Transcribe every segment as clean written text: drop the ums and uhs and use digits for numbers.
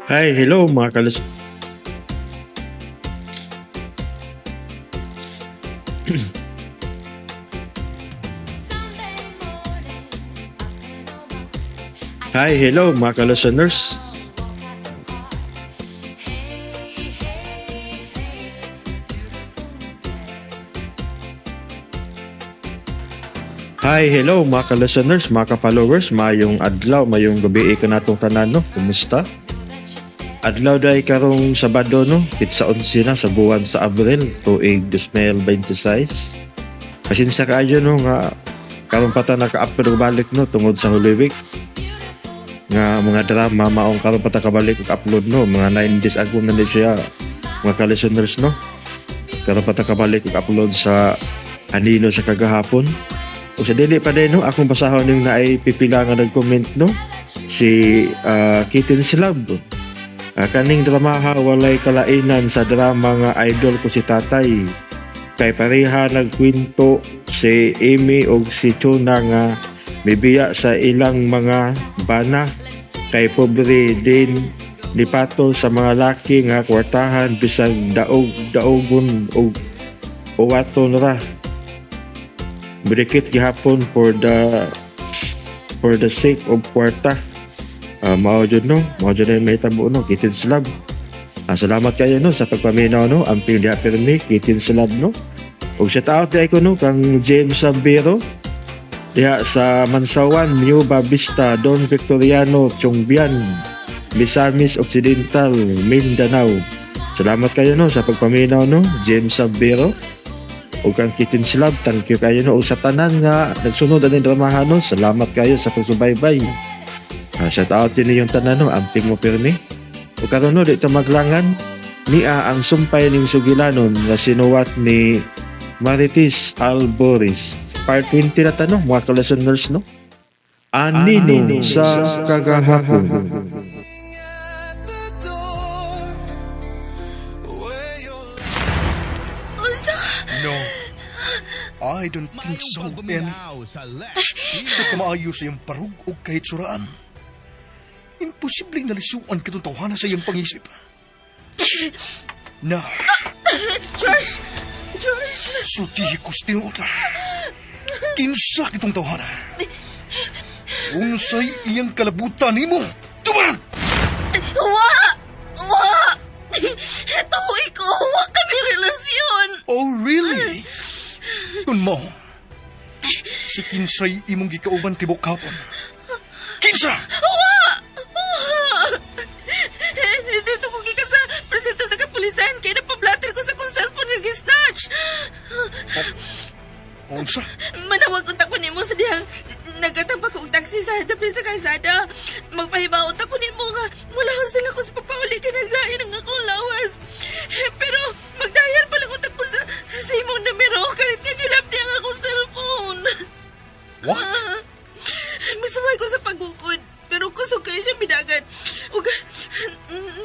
Hi, hello mga kalis. Hi, hello mga ka-listeners. Hi, hello mga ka-listeners, mga ka-followers, mayong adlaw, mayong gabi ka natong tanan, no? Kumusta? Adlaw day karong Sabado, no? Pitsa 11 na sa buwan sa Abril, tuig 2026. Pasensya kaayo, no, nga karon pa ta naka-upload og balik, no, tungod sa Holy Week nga mga drama maong karon pa ta kabalik og upload, no, mga 9 days ago na ni siya, mga ka-listeners, no. Karon pa ta kabalik og upload sa anino sa kagahapon. O sa dili pa din, no, akong basahon yung naay pipila nga nag-comment, no, si Kitten Slab. Kaning dramaha walay kalainan sa drama nga idol ko si tatay. Kay pareha nagkwento si Amy og si Chona nga mibiya sa ilang mga bana kay pobre din nipatol sa mga laki nga kwartahan bisag daog daogon og uwaton ra. Brikit gihapon for the sake of kwarta. Mao jud, no, mao jud na mahitabo, no, Kitten Slab. Salamat kayo, no, sa pagpaminaw, no, amping diha pirmi, Kitten Slab, no. Ug shout out kay ko, no, kang James Sabiro diha sa Mansawan, New Vista, Don Victoriano, Chongbian, Misamis Occidental, Mindanao. Salamat kayo, no, sa pagpaminaw, no, James Sabiro. Ug kang Kitten Slab, thank you kayo, no. Ug sa tanan nga nagsunod ani dramahan, no, salamat kayo sa pagsubaybay. Shout out din yung tanan, no, amping mo pirmi. Ug karon, no, di ta maglangan, nia ang sumpay ning sugilanon nga sinuwat ni Marites Alboris. Part 20 na ta, no, mga ka-listeners, no. Anino sa kagahapon. Unsa? No. I don't think so, Emmy. Sa kamaayo sa iyang parug o kahit suraan. Imposibleng nalisuan kitong tawhana sa iyang pangisip. Na, Josh! Josh! sultihi ko sa tinuod. Kinsa kitong tawhana. Unsay iyang kalabutan nimo? Tubag! Wa! Wa! Tuoy ko, wa kami relasyon! Oh, really? Kun mo, si Kinsay imong gikauban tibok hapon. Kinsa! Wa! Wa! Dito ko gikan sa presinto sa kapulisan kay napablatter ko sa akong cellphone nga gisnatch. Unsa? Manawag unta ko nimo sa dihang nagatampa ko og taxi sa dapit sa kalsada. Magpahibaot ako nimo nga mula sila ko sa papauli kay naglain ang akong lawas. Pero magdayal pa lang unta ko sa imong numero kalit nga gilap niya ang akong cellphone. What? Masuway ko sa pagukod. Pero kusog kayo siya bidagan. Ug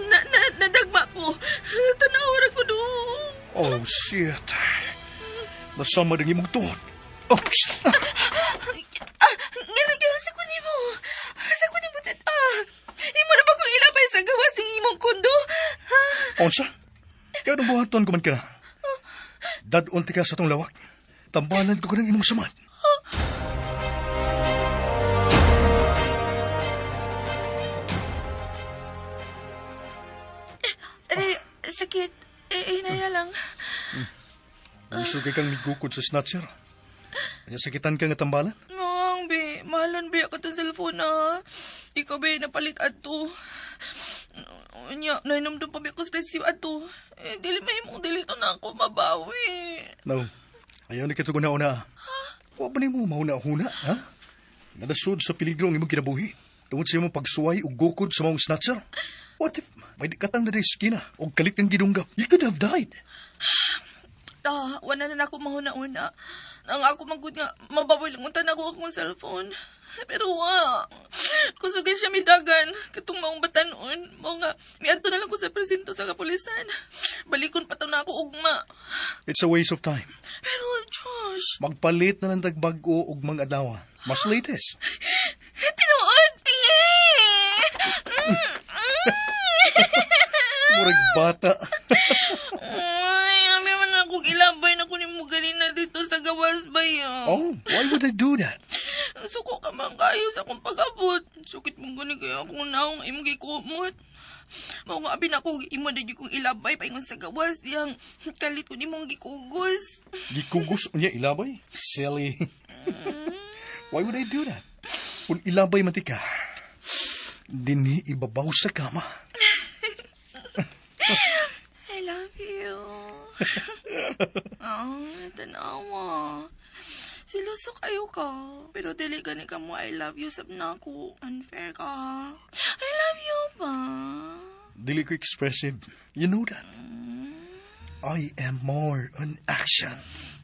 na, nadagma ko. Tanaw ra ko do. Oh, shit. Nasama ng imong tuhod. Oh, shit. Ah, nga gyud sa ko nimo. Sa ko nimo tad. Ah, imo na ba kong ilabay sa gawas ng imong kondo? Ha? Unsa? Kaya nung buhaton ko man ka na. Dadon ka sa tong lawak. Tambalan ko ka ng imong samad. Aray, sakit. Eh, hinaya lang. Isugay kang migukod sa snatcher. Kanya sakitan ka nga tambalan? Mang, be, mahalan be ako to cellphone na. Ikaw be, napalit adto. Nya, nainomdom pa be ako sa presyo adto. Eh, dili mahimong dili to na ako mabawi. No. Ayaw ni kita una-una. Wa ba nimo mahuna-huna, ha? Nadasod sa peligro ang imong kinabuhi. Tungod sa imong pagsuway ug gukod sa maong snatcher. What if may katang na skina og kalit kang gidunggap? You could have died. Ah, wala na nako mahuna-una. Ang ako manggod nga, mabawi lang unta na ako akong cellphone. Pero wa. Kusog siya midagan, katong maong batanon. Mao nga, miadto na lang ko sa presinto sa kapulisan. Balikon pa to na ako ugma. It's a waste of time. Pero, Josh, Magpalit na lang tag-bag-o og mga adlaw. Mas latest. Tinuod, tiye! Murag bata. Ay, abi man ako gilabay na kunin mo ganina dito sa gawas ba ya? Oh, why would I do that? Suko ka man kayo sa akong pag-abot. Sukit mo gani kaya akong naong imong gikumot. Mao nga abi na ko imo dili kong ilabay paingon sa gawas diyang kalit ko nimong gikugos. Gikugos niya ilabay? Silly. Why would I do that? Kung ilabay man ti ka, dinhi ibabaw sa kama. I love you. Ah, tanawa. Siloso kayo ka. Pero dili gani ka mo I love you sab na ako. Unfair ka. I love you ba? Dili ko expressive. You know that. I am more on action.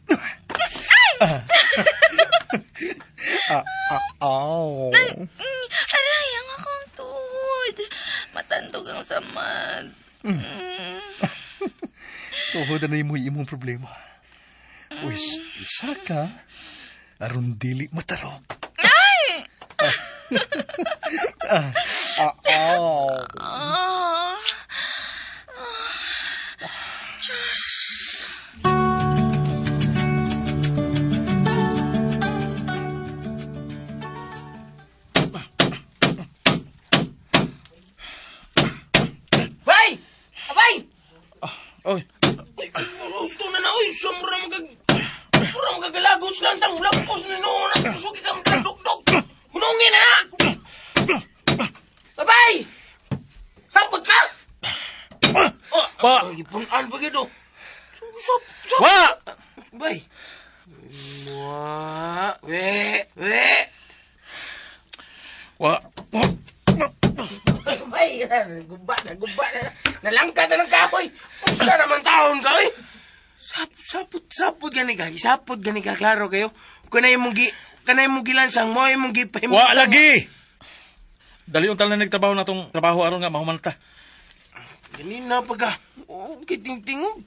Ah. Ah, ah, ow. Aray, ang akong tuhod. Matandog ang samad. Mm. Tuhod na mo imong problema. Wis, isa ka, aron dili matarog. Ay! Ah, ah, ow. Ah. Diyos. Bay! Abay! Oy, Uy, gusto na na, uy! Sa mura magag... Mura magagalagos lang sa lagos na noon at sugi ka magdukdok! Hunungin na! Abay! Sapot ka! Oh, Wa! Ay, punaan pa gito. Sop, sop! Wa! Bay! Wa! We! We! Wa! Wa! Bay! Guba na, guba na. Nalangka na ng kahoy. Usa naman taon ka, oy! Sapot, sapot gani ka. Sapot gani ka, klaro kayo. Kanay mong gi... Kanay mong gilansang mo, ay mong gipahim. Wa lagi! Dali untal na nagtrabaho na tong trabaho aron nga mahuman ta. Ganina pa ka. Oh, kiting-tingog.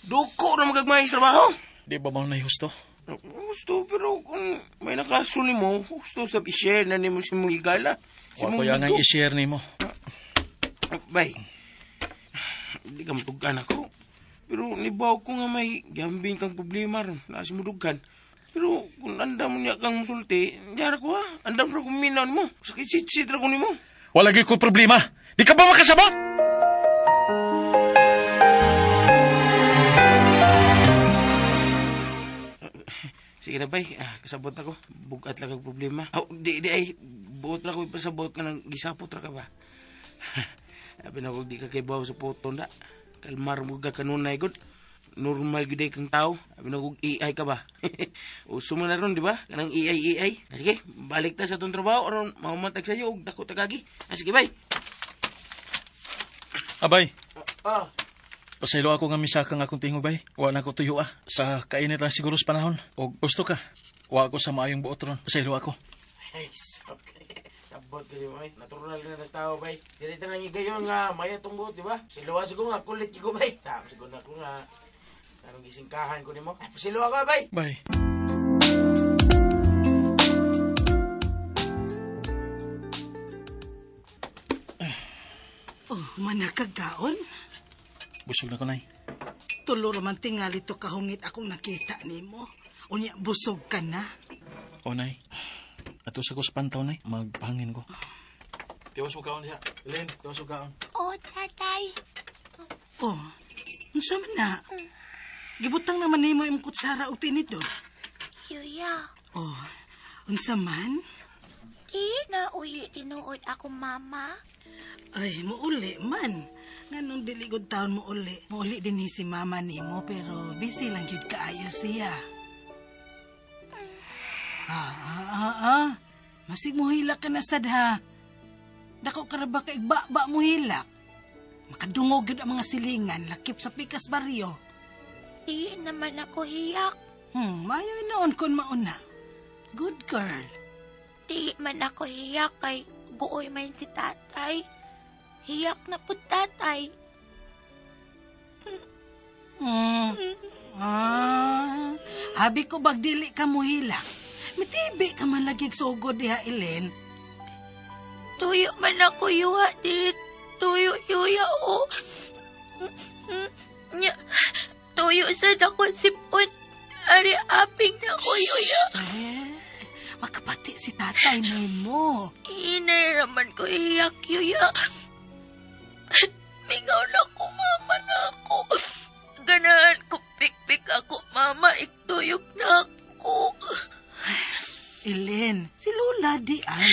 Duko na magagmay sa trabaho. Di ba mao na husto? Gusto, pero kung may nakaso ni mo, gusto sa i-share na nimo si mong igala. Si Wa mong ko yang gigo. i-share nimo. Bay, hindi ka matugan ako. Pero nibaw ko nga may gambing kang problema ron. Nasa mo dughan. Pero kung andam mo niya kang musulti, diyara ko ha. Andam ra kong minaw mo. Sakit sit-sit ra ko nimo. Wala gyud ko problema. Di ka ba makasabot? Sige na, bay. Ah, kasabot na ko. Bugat lang ang problema. Oh, di, di ay. Buot na ko ipasabot nga ng gisapot ra ka ba? Sabi na ko, di ka kay baw sa puto na. Kalmar mo ka kanunay gud. Normal gud ay kang tao. Sabi na ko, AI ka ba? Uso mo na ron, di ba? Kanang AI, AI. Ah, sige, balik ta sa itong trabaho. Aron, mahumatag sa'yo. Og dako tagagi. Ah, sige, bay. Abay, Ah. pasaylo ako nga misaka nga akong tingog bay. Wa na ko tuyo ah. Sa kainit lang siguro sa panahon. Og gusto ka. Wa ako sa maayong buot ron. Pasaylo ako. Ay, sabot. Sabot ka di mo, ay. Natural na nas tao, bay. Dili ta nang igayon nga, maya tunggot, di ba? Siluwa siguro nga, kulit ko, bay. Sabi siguro na ko nga, anong gisingkahan ko nimo. Ay, pasiluwa ka, bay. Bay. Oh, manakagaon? Busog na ko nay. Tulo raman tingali to kahungit akong nakita nimo. Unya, busog ka na. O nay. Ato sa ko sa pantaw nay. Magpahangin ko. Tiwas mo kaon diha. Elaine, tiwas mo kaon. Oh, tatay. Oh, unsa man na? Gibutang naman nimo imong kutsara og tinidor. Yuya. Oh, unsa man? Di na uyi tinuod ako, mama. Ay, muuli man. Nganong dili gud taon muuli. Muuli din ni si mama nimo pero busy lang gyud kaayo siya. Ah, ah, ah, ah. Masig mo hilak ka na sad ha. Dako ka ra ba kay ba mo hilak? Makadungog gyud ang mga silingan lakip sa pikas baryo. Di naman ako hiyak. Maayo noon kon mauna. Good girl. Di man ako hiyak kay guoy man si tatay. Hiyak na po tatay. Ah, habi ko bag dili ka mo hilak. Mitibi ka man lagi sugod diha, Elen. Tuyo man ako yuha, dili tuyo yuya o. Nya, tuyo sad ako sipon. Ari aping na ko, Yuya. Eh, makapati si tatay nimo. Inay raman ko iyak, Yuya. Mingaw na ko, mama na ako. Ganahan ko, pikpik ako, mama. Iktuyok na ako. Elen, si Lola di ay.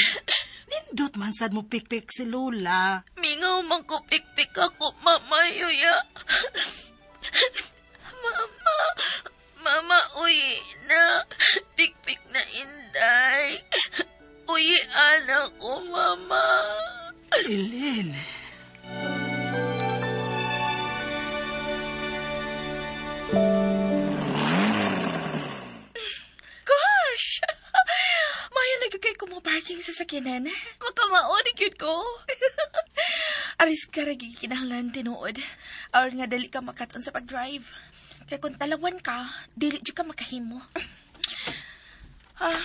Nindot man sad mo pikpik si Lola. Mingaw man ko, pikpik ako, mama, Yuya. Mama, mama, uwi na. Pikpik na inday. Uwi anak ko, mama. Elen. Gosh! Mayo na kay ko mo parking sa sakyanan. Makamao ni cute ko. Aris ka ra gyud kinahanglan tinuod. Aron nga dali ka makaton sa pag-drive. Kay kung talawan ka, dili jud ka makahimo. Ah.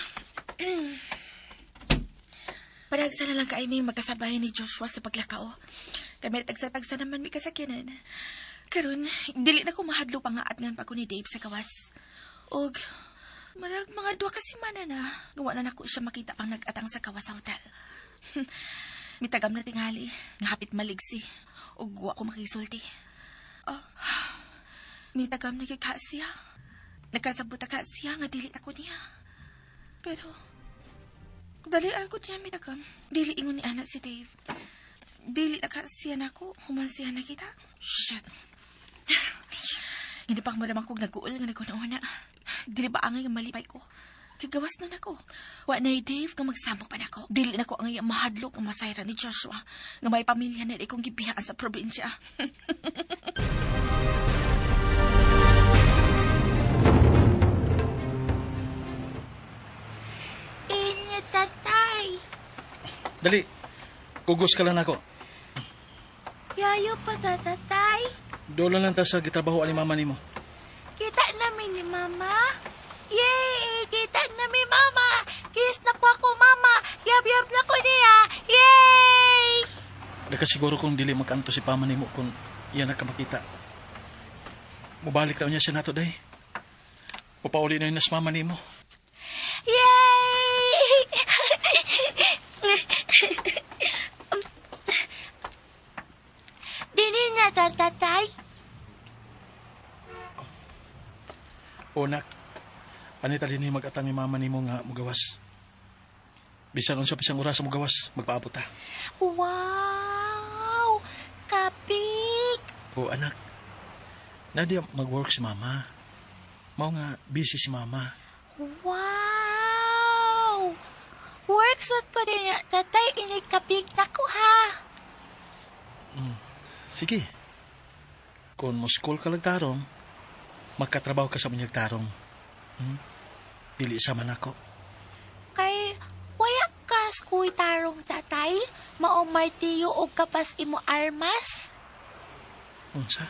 Panagsa na lang kay may magkasabay ni Joshua sa paglakaw. Kami tagsa-tagsa naman may kasakyanan. Karon, dili na ko mahadlo pa nga atngan pa ko ni Dave sa gawas. Og marag mga 2 ka semana na, gawa na nako siya makita pang nag-atang sa gawas sa hotel. Mitagam na tingali, nga hapit maligsi, ug wa ko makisulti. Oh, mitagam na gyud ka siya. Nagkasabot ka siya nga dili ako niya. Pero, dali ko niya mitagam. Dili ingon ni anak si Dave. Dili na ka siya nako, human siya na kita. Shit. Hindi pa mo naman kong nag-uol nga nag-una. Dili ba angay nga malipay ko? Kagawas na nako. Wa na Dave nga magsamok pa nako. Dili na ko angay mahadlok ang masayra ni Joshua nga may pamilya na ikong gibihaan sa probinsya. Inyo, tatay. Dali, kugos ka lang nako. Yayo pa ta, tatay. Doon lang ta sa gitrabaho ni mama nimo. Kita namin ni mama. Yay! Kita namin mama. Kiss na ko ako, mama. Yab-yab na ko niya. Yay! Nakasiguro kung dili magkanto si pama nimo kung iya na ka makita. Mubalik daw niya siya nato, day. Papauli na yun na sa mama nimo. Yay! Dili na ta, tatay. O, nak. Anita din ni mag-atang ni mama nimo nga mugawas. Bisan unsa pa siyang oras mugawas, magpaabot ta. Wow! Kapik! O, anak. Nadia mag-work si mama. Mao nga busy si mama. Wow! Work suit ko din niya, tatay. Inig kapik na ko, ha? Sige. Kung mo school ka lang tarong, magkatrabaho ka sa munyag tarong. Dili sa man ako. Kay, waya ka school tarong, tatay? Mao martiyo og kapas imo armas? Unsa?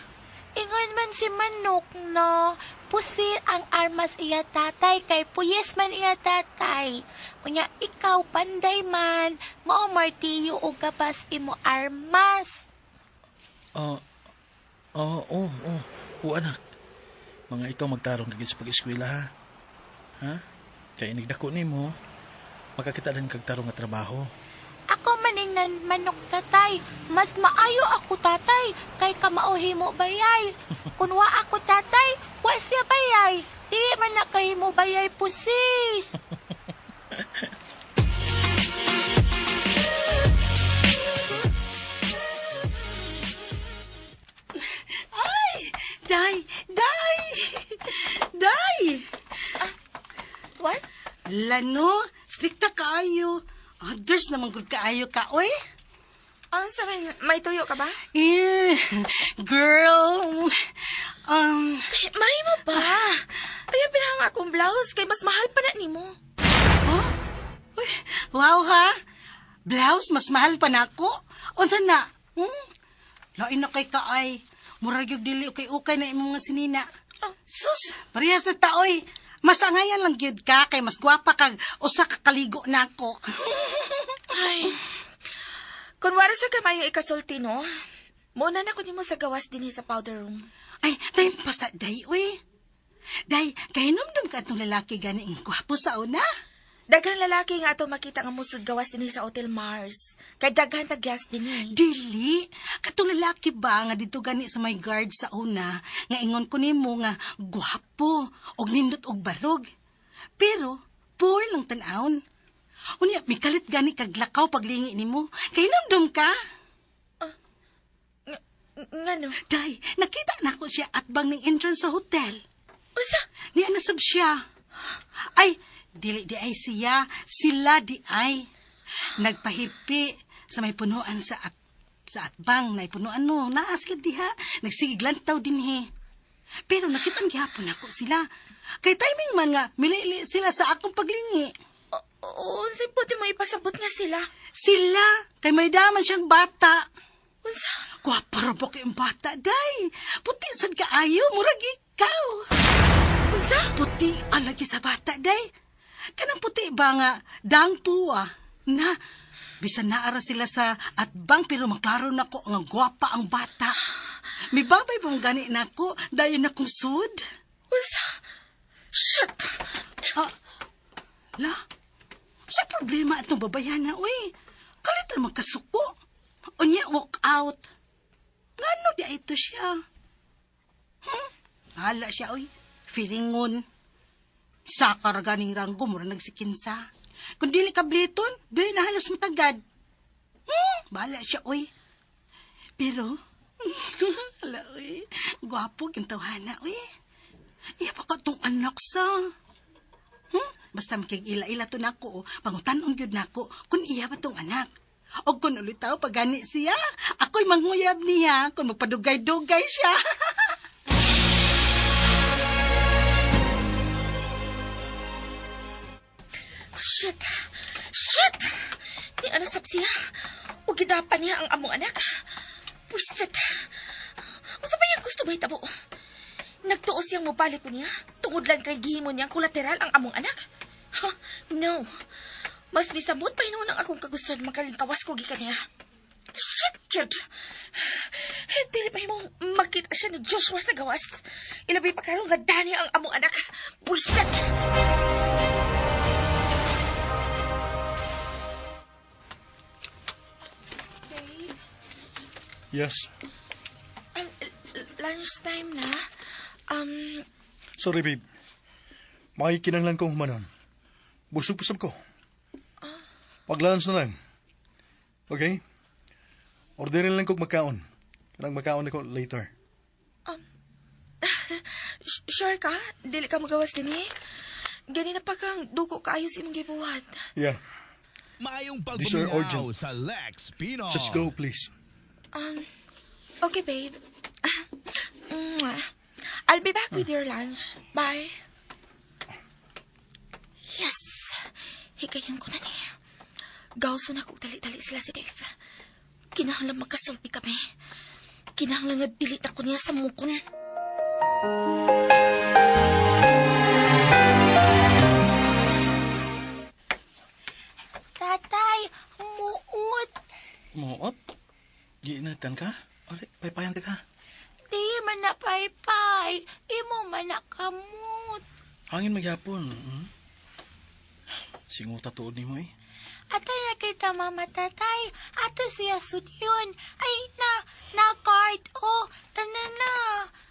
Ingon man si Manok no, pusil ang armas iya tatay kay puyes man iya tatay. Unya ikaw panday man, mao martiyo og kapas imo armas. Oo, anak. Mga ikaw magtarong lagi sa pag-eskwela, ha? Ha? Kay inigdako nimo, makakita din kag tarong nga trabaho. Ako maning nan manok tatay, mas maayo ako tatay kay kamao himo bayay. Kun wa ako tatay, wa siya bayay. Dili man na kahimo bayay pusis. Ay, day, day, day. What? Lano, strikta kaayo. Others naman gud kaayo ka, oy. Ah, sabi, may tuyo ka ba? Eh, girl. May mo ba? Kaya pinahang akong blouse, kay mas mahal pa na nimo. Oh? Uy, wow ha? Blouse, mas mahal pa na ako? Unsa na? Lain na kay kaay. Murag yung dili okay ukay na imong mga sinina. Oh. Sus, parehas na taoy. Mas angayan lang gyud ka kay mas gwapa kag usa ka kaligo nako. Ay. Kun wara sa kamayo ikasulti no, Muna na ko nimo sa gawas dinhi sa powder room. Ay, time pa sa day, uy. Day, kahinumdum ka atong lalaki gani ang gwapo sa una. Daghang lalaki nga ato makita nga musud gawas dinhi sa Hotel Mars. Kay daghan tag guest dinhi. Dili, katong lalaki ba nga dito gani sa may guard sa una, nga ingon ko nimo nga gwapo og nindot og barog. Pero poor lang tan-awon. Unya, mikalit gani kag lakaw paglingi nimo. Kahinumdum ka? Ngano? Day, nakita na ko siya atbang ng entrance sa hotel. Unsa? Niya nasab siya. Ay, dili di ay siya, sila di ay. Nagpahipi sa may punuan sa atbang na punuan no, naa sila diha, nagsigiglantaw dinhi. Pero nakitan gihapon ako sila. Kay timing man nga, milili sila sa akong paglingi. Unsa puti mo ipasabot nga sila? Sila, kay may daman siyang bata. Unsa? Gwapa ra ba kayong bata, day? Puti sad kaayo, murag ikaw. Unsa? Puti ang lagi sa bata, day. Kanang puti ba nga, dang puwa. Na, bisan naara sila sa atbang pero maklaro na ko nga gwapa ang bata. May babay pong gani nako, dayon na kong sud. Unsa? Shit! Ah, la, sa problema atong babayana, uy. Kalit na magkasuko. Unya, walk out. Ngano di ito siya? Hala siya, uy. Feelingon. Sakar ganing ranggo, mura nagsikinsa. Kung dili ka bliton, dili na halos matagad. Bahala siya, uy. Pero, hala, uy. Gwapo, gintawhana, uy. Iya pa ka tong anak sa. Basta makig-ila-ila to nako, oh. Pangutan-on gyud nako kung iya ba tong anak. O kung ulitaw pagani siya, ako'y manghuyab niya kung magpadugay-dugay siya. Shit! Shit! Ni ano sab siya? O gidapan niya ang among anak? Pusit! Unsa ba yang gusto ba hitabo? Nagtuo siyang mobalik ko niya tungod lang kay gihimo niyang kolateral ang among anak? Huh? No. Mas misamot pa hinuon ang akong kagustuhan makalingkawas ko gikan niya. Shit, shit! Dili pa himong makita siya ni Joshua sa gawas. Ilabi pa karon nga dani ang among anak. Buisit! Babe, Yes. Lunchtime na. Sorry, babe. May kinanglan kong humanon. Busog-busog ko. Pag-lunch na lang. Okay? Orderin lang kong magkaon. Kanang magkaon ako later. Sure ka? Dili ka magawas din eh? Gani na pa kang dugo kaayo sa imong gibuhat. Yeah. Maayong These are pagpaminaw urgent. sa Lex Pino. Just go, please. Okay, babe. Mwah. I'll be back with your lunch. Bye. Yes. Higayon ko na niya. Gawso na kog dali-dali sila si Dave. Kinahanglan makasulti kami. Kinahanglan nga delete ako niya sa mukon. Tatay, muot. Muot? Giinatan ka? Ori, paypayan ka. Di man na paypay. Imo man na kamot. Hangin magyapon. Singuta tuod nimo eh. Ato na kita mama tatay. Ato siya sudyon. Ay na, na card. Oh, tana na.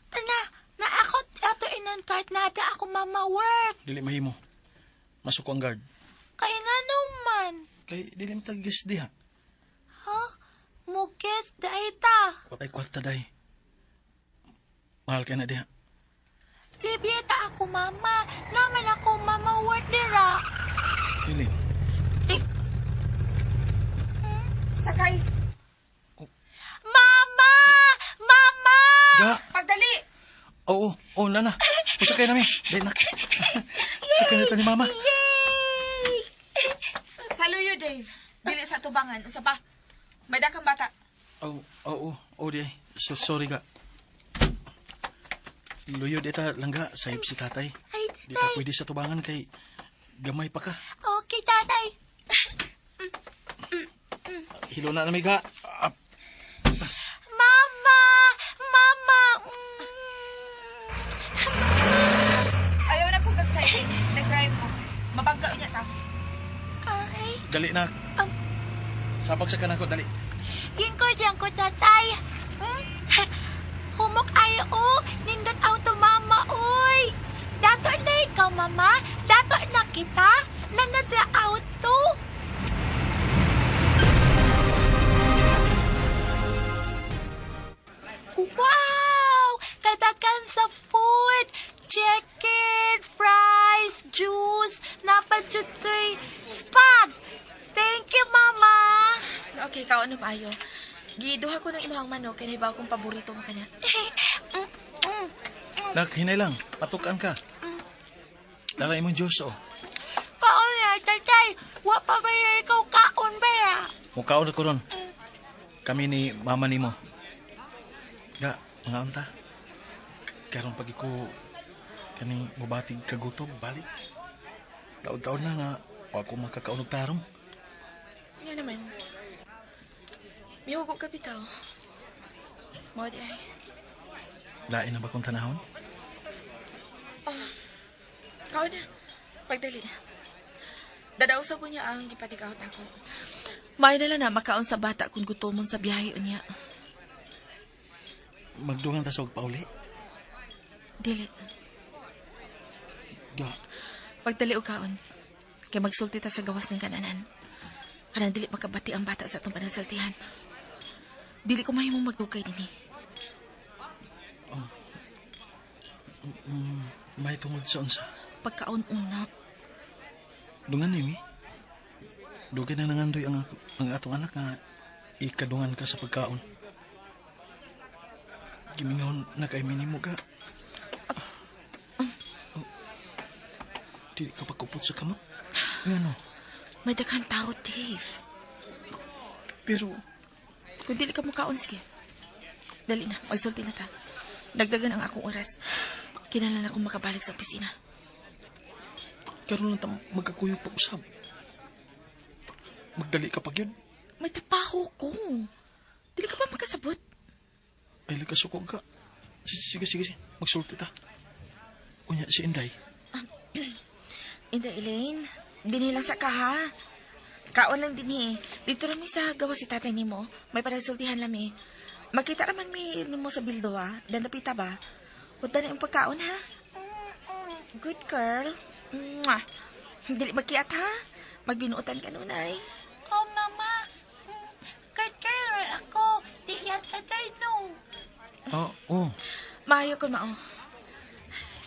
Tana, na ako ato inon card na ata ako mama work. Dili mahimo. Masuko ang guard. Kay nga naman. Kay dili man tag-guest diha. Ha? Mukit dai ta. Watay kwarta day. Mahal kay na diha. Libre ta ako mama. Naman ako mama work dira. Dili. Sakay! Mama! Mama! Ga! Pagdali! Oo, oo, nana. Usakay na mi. Dili na. Sakay na ta ni mama. Yay! Saluyo, Dave. Dili sa tubangan. Unsa pa? May dakang bata. Oo, oo, oo, di ay. So, sorry ga. Luyo di ta langga, sayop si tatay. Ay, Di ta pwede sa tubangan kay gamay pa ka. Okay, tatay. Hilo na nami ga. Mama! Pagdali na. Sabag sa kanan ko, dali. Lingkod lang ko, tatay. Hmm? Humok ayo, oh. Nindot auto, mama, oy. Dato na ikaw, mama. Dato na kita. Nanadra auto. Wow! Kadakan sa food! Chicken, fries, juice, napajutoy, spag! Thank you, mama! Okay, kaon na maayo. Giduha ko ng imong manok kay nahibaw kong paborito mo kana. Nak, hinay lang. Patukan ka. Dara imong juice, oh. Kaon na, tatay. Wa pa ba na ikaw kaon ba ya? Mukaon na ko ron. Kami ni mama nimo. Ga, mga unta. Karon pag ko kaning mubatig kagutom, balik. Taon-taon na nga, wa ko makakaon og tarong. Nga naman. Mihugo ka bitaw. Mo di ay. Lain na ba kong tanahon? Oh. Kaon na. Pagdali. Dadaw sa po niya ang gipatig-out ako. May na lang na makaon sa bata kung gutomon sa biyahe unya. Magdungan ta sa og pauli. Dili. Ga, Pagdali og kaon. Kay magsulti ta sa gawas ng kananan. Kanang dili makabati ang bata sa atong panasultihan. Dili ko mahimong magdugay dinhi. oh. May tungod sa unsa. Pagkaon una, Dungan ni mi. Dugay na nangandoy ang, ang atong anak nga ikadungan ka sa pagkaon. Gimingaw na kay minimo ka. Oh. Dili ka pagkupot sa kamot. Ngano? May daghan tao, Dave. Pero Kung dili ka mukaon, sige. Dali na, magsulti na ta. Dagdagan ang akong oras. Kinahanglan akong makabalik sa opisina. Karon lang ta magkakuyog pag-usab. Magdali ka pag yun. May trabaho ko. Dili ka ba makasabot? Ay, lagkasukog ka. Sige, sige, sige. Magsulti ta. Unya, si Inday. Inday, Elaine. Dinhi lang sa ka, ha? Kaon lang dinhi. Dito rami sa gawa si tatay nimo. May parasultihan lami. Makita raman mi nimo sa bildo, ha? Dandapita ba? Punta na yung pagkaon, ha? Good girl. Mwah. Dili magkiat, ha? Magbinuotan ka nunay. Oh, mama. Good girl ako. Di yan tatay, no. Oo. Oh, oh. Maayo ko, mao.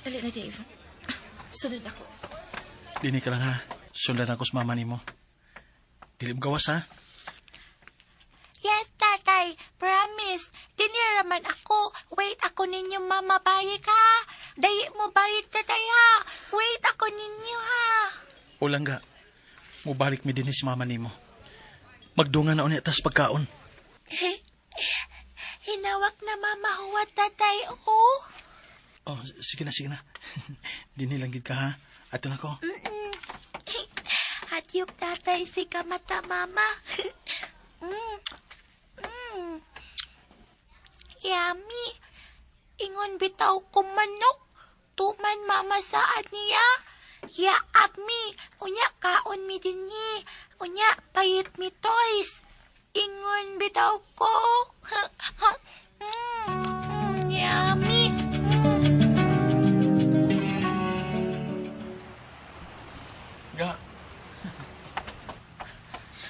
Dali na, Dave. Ah, sunod ako. Dini ka lang ha. Sundan ako sa mama nimo. Dili mo gawas ha. Yes, tatay. Promise. Diniraman ako. Wait ako ninyo, mama. Balik ha. Dayi mo balik, tatay ha. Wait ako ninyo ha. Ulang ga. Mubalik mi dinhi si mama nimo. Magdungan na unya tas pagkaon. Hinawak na mama huwa, tatay. Oh. Oh, sige na, sige na. Dini lang gid ka ha. Ato na ko. Mm-mm. Hatyok tatay si kamata mama. mm. Mm. Yummy. Ingon bitaw ko manok. Tuman mama saad niya. Yaap mi. Unya kaon mi dinhi. Unya payit mi toys. Ingon bitaw ko. Yummy. Ga,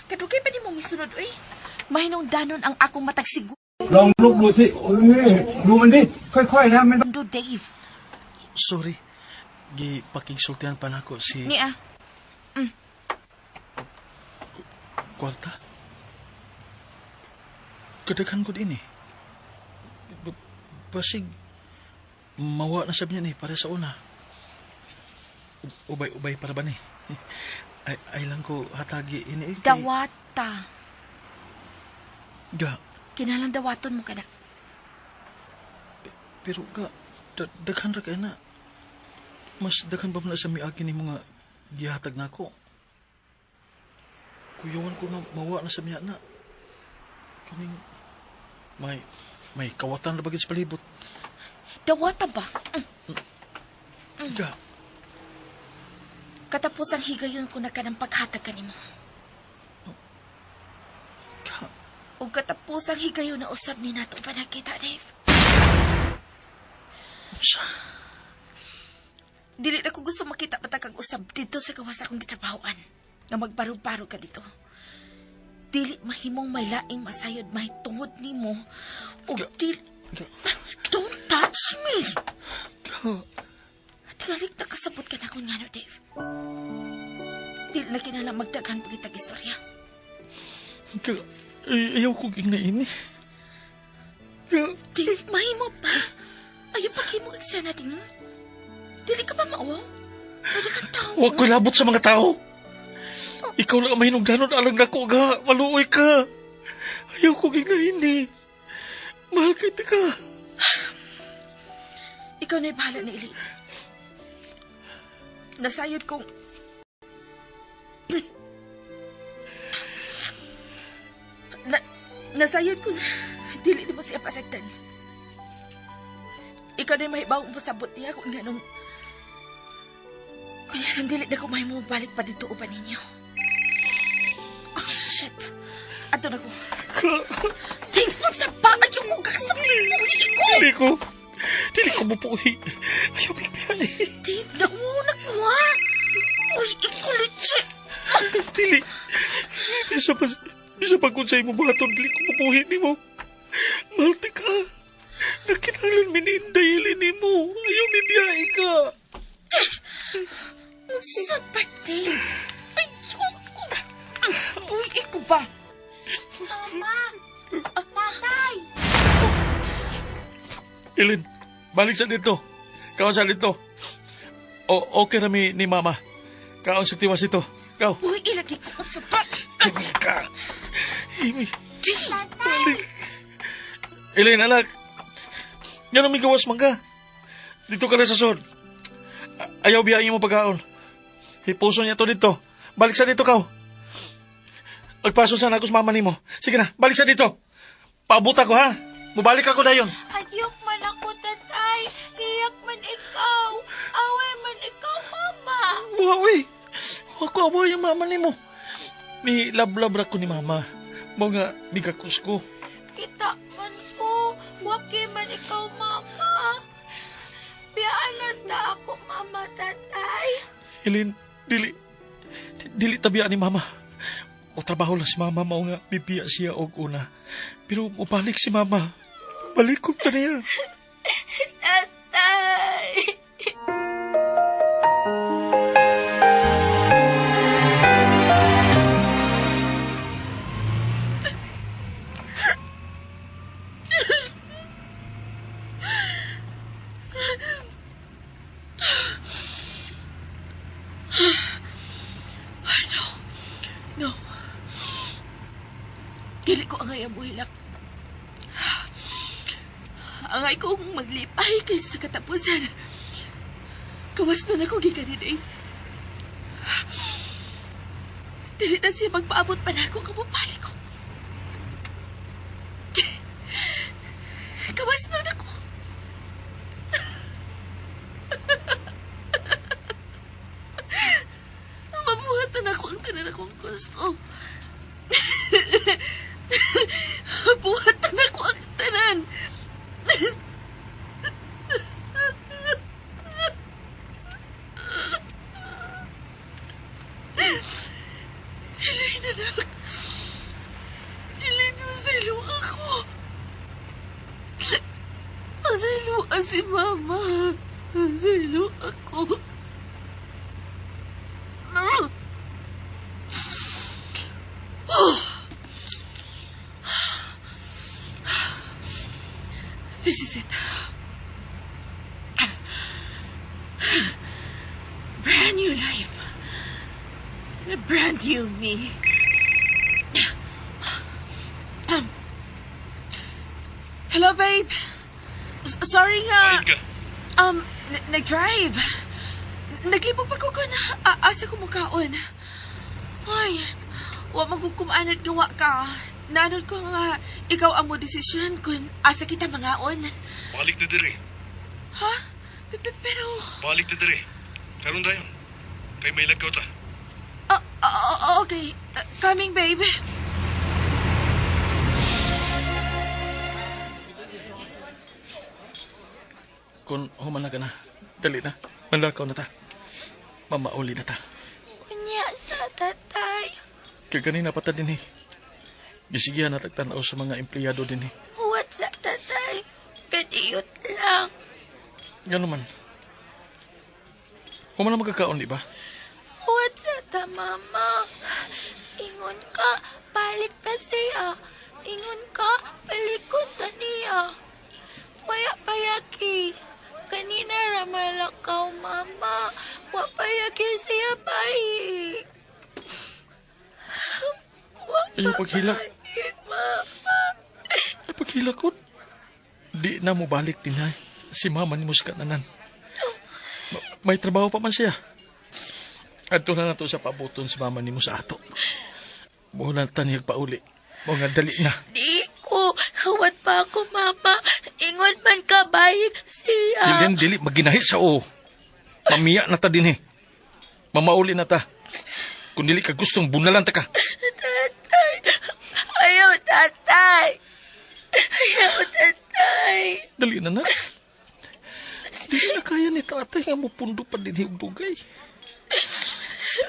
Kadugay pa ni mo misunod, uy. Mahinungdanon ang akong matag siguro, ลองลุกดูสิเอ้ยดูมันดิ ค่อยๆนะไม่ต้อง Dave. Sorry. Gi pakigsultihan pa nako si Niya, kwarta. Kadaghan ko din eh. Basig mawa na sab niya ni para sa una. Ubay-ubay para ba ni? Ay, ay lang ko hatagi ini eh, dawata. Ga, Kinahanglan dawaton mo kana. pero ga daghan ra kay na. Mas daghan pa man na sa miagi ni mga gihatag nako. Kuyawan ko nga mawa na sa miya na. Kaning may kawatan na bagid sa palibot. Dawata ba? Ga, Katapos ang higayon ko na kanang paghatag kanimo. Ug katapusang higayon na usab ni nato panagkita, Dave. Unsa? Dili na ko gusto makita pa kag usab dito sa gawas akong gitrabahoan. Nga magbarog-barog ka dito. Dili mahimong may laing masayod mahitungod nimo. Ug dili... Don't touch me! Tigalik na kasabot ka na kung ngano, Dave. Dili na kinahanglan magdaghan pagitag istorya. Ga, ayaw kong ingnaini. Ga, Dave, mahimo pa. Ayaw paghimo eksena din. Dili ka ba maawaw? Pwede kang tao. Huwag ko labot sa mga tao. Ikaw lang ang mahinungdanon alang nako ga. Maluoy ka. Ayaw kong ingnaini. Mahal kita ka. Ikaw na'y bahala ni Eli. Nasayod kong... Nasayod kong dili nimo siya pasagdan. Ikaw na'y mahibaw ang pasabot niya kung ganong... Kung yan, dili na ko mahimo balik pa dito uban ninyo. Oh, shit. Ato na ko. Dave, sa ba? Ayaw mo kakasabot ko! Dili ko. Dili ko mupuhi. Ayaw bigbihay. Dave, nauna ko ha. Uy, ikulit. Dili. Bisa pa, bisa pa kung sa imo buhaton, dili ko mupuhi nimo. Mahal ti ka. Nakinahanglan mi ni Inday nimo. Ayaw bibiyahe ka. Unsa ba, Dave? Ay, ko. Uy, iko ba? Mama! Tatay! Ilin, balik sa dito. Kaon sa dito. O, okay rami ni Mama. Kaon sa tiwas ito. Kaw. Uy, ilagi ko sa ba? Ka. Imi. Dave! Balik. Ilin, anak. Yan ang migawas mangga. Dito ka na sa sod. Ayaw biyain mo pagkaon. Hipuso niya to dito. Balik sa dito, kaw. Agpaso sa ako sa mama nimo. Sige na, balik sa dito. Paabot ako, ha? Mubalik ako dayon. Adyok man ako, tatay. Iyak man ikaw. Away man ikaw, mama. Wawi! Ako awa yung mama nimo. Ni lab-lab ra ko ni mama. Mao nga migakos ko. Kita man ko. Waki man ikaw, mama. Biyaan na ta ako, mama, tatay. Ilin, dili. Dili tabian ni mama. O trabaho lang si mama, mao nga bibiya siya og una. Pero mubalik si mama. Balik ko pa niya. Tatay! Ay, no. No. Dili ko angay ang buhilak. Angay kong maglipay kaysa sa katapusan. Kawas na nako gikan ni Dave. Dili na siya magpaabot pa nako kamupali ko. Kawas na nako. Mabuhatan ako ang tanan akong gusto. Buhatan ako ang tanan. Elaine, anak. Elaine, masilo ako. Masilo ka si Mama. Masilo ako. Oh. This is it. Brand new life. A brand new me. Hello, babe. Sorry nga. ka? Nag-drive. Naglibog pa ko na asa ko mukaon. Ay, wa magkukumanad gawa ka. Nanod ko nga, ikaw ang mo desisyon kung asa kita mangaon. Balik na dire. Ha? Pero, Balik na dire. Karon dayon. Kay may lagaw ta. Okay. Coming, babe. Kung human na ka na, dali na. Manlakaw na ta. Mamauli na ta. Unya sa tatay. Kaya ganina pa ta din eh. Gisigihan na tagtanaw sa mga empleyado din eh. Huwat sa tatay. Kadiyot lang. Gano'n man. Human na magkakaon, di ba? Huwat sa ta, mama. Ingon ka, balik pa siya. Ingon ka, balikon ta niya. Waya payaki. Kanina ramalakaw, mama. Wa payaki siya bayi. Wa Ayaw paghilak. payaki, mama. Ay, paghilak ko. Di na mo balik din ay. Si mama ni mo sa kananan. May trabaho pa man siya. Adto na nato sa pabuton si mama ni mo sa ato. Bulan ta niya pauli. Mo nga dali na. Di ko. Huwat pa ako, mama. Ingon man ka, bayik siya. Dili dili maginahi sa o. Mamiya na ta din eh. Mamauli na ta. Kung dili ka gustong bunalan ta ka. Tatay. Ayaw, tatay. Ayaw, tatay. Dali na na. Dili na kaya ni tatay nga mupundo pa din og dugay.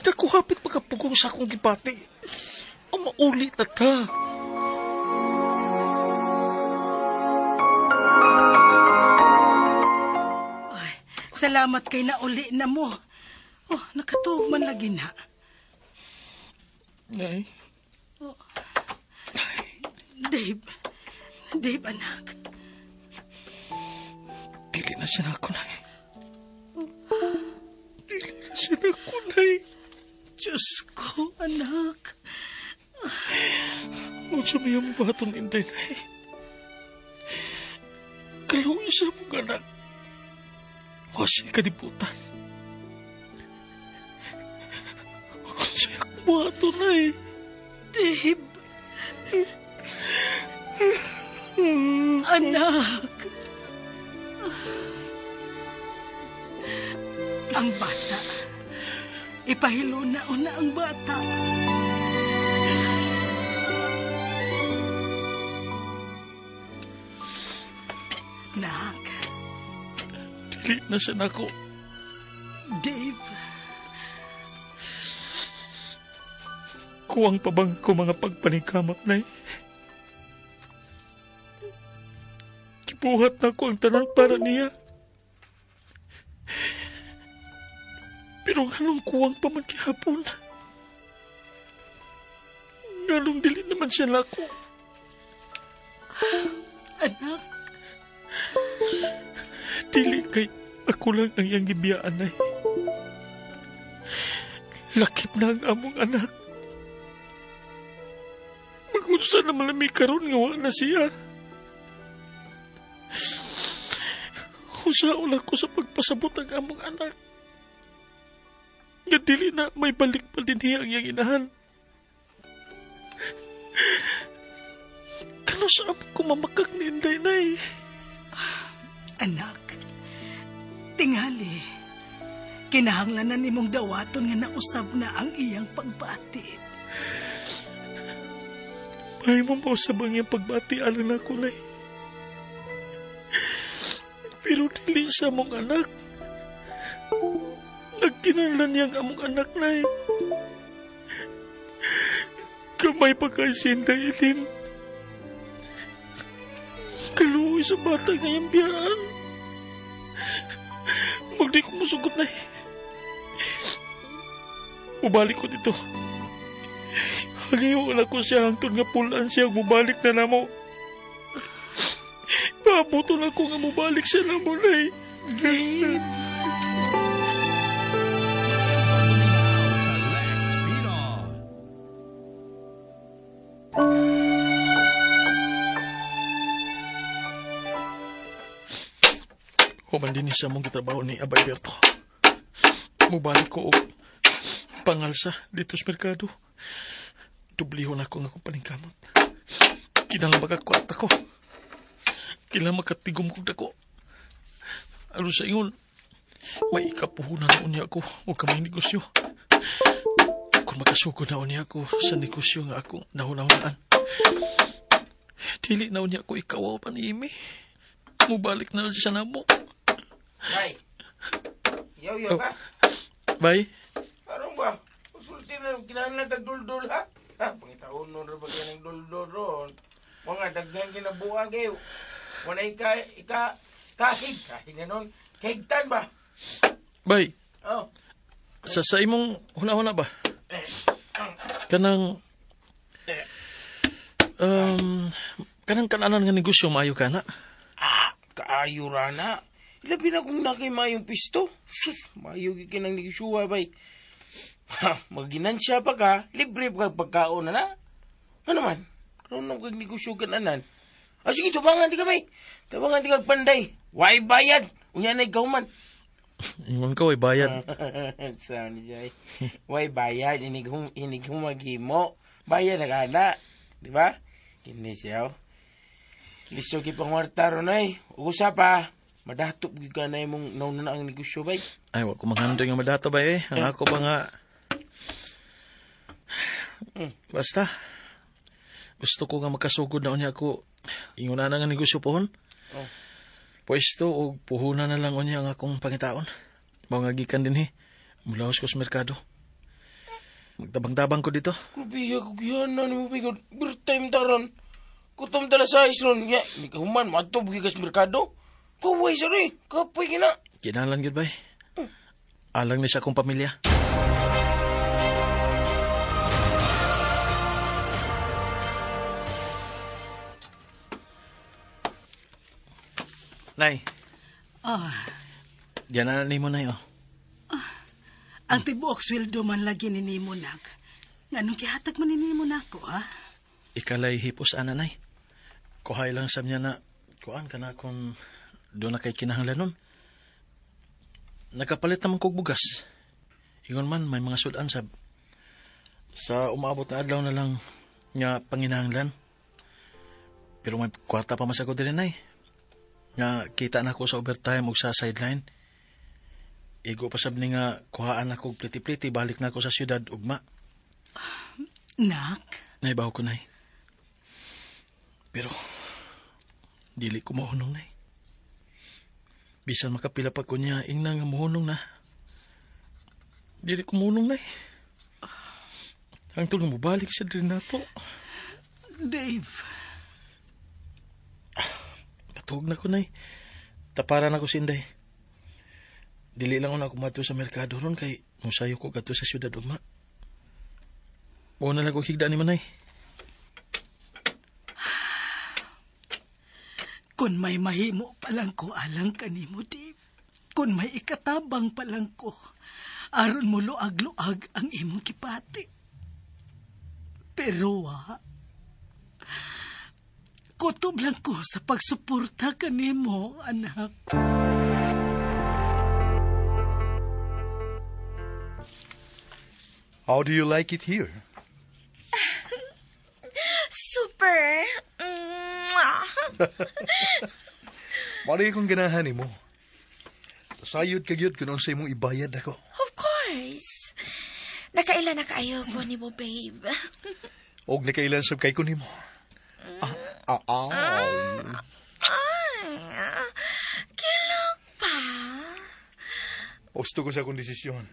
Di ko hapit pagkapugong sa akong gibati. Ang mauli na ta. Ay, salamat kay nauli na mo. Oh, nakatuog man lagi na. Nay, Dave, Dave anak. dili na siya na ako, nay. Dili na siya na ako, nay. Diyos ko, anak. Unsa may ang baton, Inday, nay. Kaluoy sa mong anak. Wasi kalibutan. Unsa akong buhaton, nay. Dave. Anak. Ang bata. Ipahilo na una ang bata. Nak, Dili na siya nako. Dave, Kuwang pa bang ko mga pagpaningkamot, nay? Gibuhat na ko ang tanan para niya. Pero nganong kuwang pa man gihapon? Nganong dili naman siya nako? Anak. Dili kay ako lang ang iyang gibiyaan, nay. Lakip na ang among anak. Magunsa na malami karon nga wa na siya. Usaon ako sa pagpasabot ang among anak. Nga dili na may balik pa din hiya ang iyang inahan. Kano sa amo ko mamakak ni Inday, nay? Anak, tingali. Kinahanglan na nimong dawaton nga nausab na ang iyang pagbati. May mo mausab ang iyang pagbati alang na ako, nay. Pero dili sa among anak. Nagkinahanglan niya ang among anak, nay. Kamay pa kay si Inday Eileen. Kaluoy sa bata ngayong biyaan. Magdi ko musugot, nay. Mubalik ko dito. Hangayon na ko siya hangtod nga pulaan siya mubalik na namo. Pabuto na ko nga mubalik siya namo, nay. Dave. Sa Lex Pino. Human din sa mong gitrabaho ni Abay Berto. Mubalik ko og pangalsa dito sa merkado. Dublihon ako nga akong paningkamot. Kinahanglan makakuat ako. Kinahanglan makatigom kog dako. Aron sa ingon, may ikapuhunan na unya ako o kamay negosyo. Kung makasugod na unya ako sa negosyo nga akong nahunahunaan. Dili na unya ako ikawaw pa ni Amy. Mubalik na siya namo. Bay. Yaw-yaw ka. Bay, Aron ba? Usulti na kinahanglan kag duldul ha? Ha, pangitaon nun ra ba kayo ng duldul ron? Mga daghan kinabuha kayo. Wala ika, ika, kahig, kahig na nun. Kahigtan ba? Bay, Oh. sa imong huna-huna ba? Kanang kanang kananan nga negosyo maayo ka na. Ah, kaayo ra na. Ilabi na kung na kay mayong pisto. Sus, maayo gyud kay nang negosyo bay. Ha, maginansya pa ka, libre pa kag pagkaon na na. Ano man? Karon na kag negosyo kananan. Ah, sige, tubangan di ka bay. Tubangan di kag panday. Why bayad? Unya na ikaw man. Ingon ka way bayad. Sabi ni Jai. Why bayad? Inig inig humaghimo. Bayad na ka na. Di ba? Kini siya. Oh. Lisod kay pangwarta ron ay. Usa pa. Madatop gyud ka na imong nauna na ang negosyo bay. Ay, wa ko manghandoy nga madato ba eh. Ang ako ba nga... Basta. Gusto ko nga makasugod na unya ako. Ingon na nga negosyo pohon. Oh. Pwesto og puhunan na lang unya ang akong pangitaon. Mao nga gikan dinhi. Mulaos ko sa merkado. Magtabang-tabang ko dito. Grabe ako gihana ni mo bigod. Beer time taron. Kutom tala sa ice ron. Ya, ni kahuman matub gyud ka sa merkado. Kaway sa rin. Kapoy kina. Kinahanglan gyud bay. Alang ni sa akong pamilya. Nay, Ah, diyan na nimo nay oh. Ang tibuok sweldo man lagi ni nimo nak. Nganong gihatag man ni nimo nako, ha? Ikalay hipos ana nay. Kuhay lang sab niya na kuan kana kung doon na kay kinahanglanon. Nakapalit naman kog bugas. Ingon man may mga sudan sab. Sa umaabot na adlaw na lang nga panginahanglan. Pero may kwarta pa man sa ko diri nay. Nga kita na ko sa overtime ug sa sideline. Igo pa sab ni nga kuhaan ako og pliti-pliti balik na ako sa syudad ugma. Nak, Naibaw ko, Nay. Pero, dili ko mahunong, Nay. Bisan makapila pa ko niya, ingna nga mahunong na. Dili ko mahunong, Nay. Ang tulong mo balik sa diri nato. Dave, Katuog na ko, Nay. Taparan ako si Inday. Dili lang ako na sa merkado ron kay musayo ko kadto sa syudad ugma. Mao na lang ko higda ni Manay. Kung may mahimo pa lang ko, alang kanimo, Dave. Kung may ikatabang pa lang ko, aron mo luag-luag ang imong kipati. Pero wa, kutob lang ko sa pagsuporta kanimo, anak. How do you like it here? Super! Mwah! Mali akong ganahan nimo. Sayod ka gyud kun unsa imong ibayad ako. Of course! Nakaila na kaayo ko ni mo, babe. Og nakailan sab kay ko nimo. Ah, ah, ah. Ay, kilok pa. Gusto ko sa akong desisyon.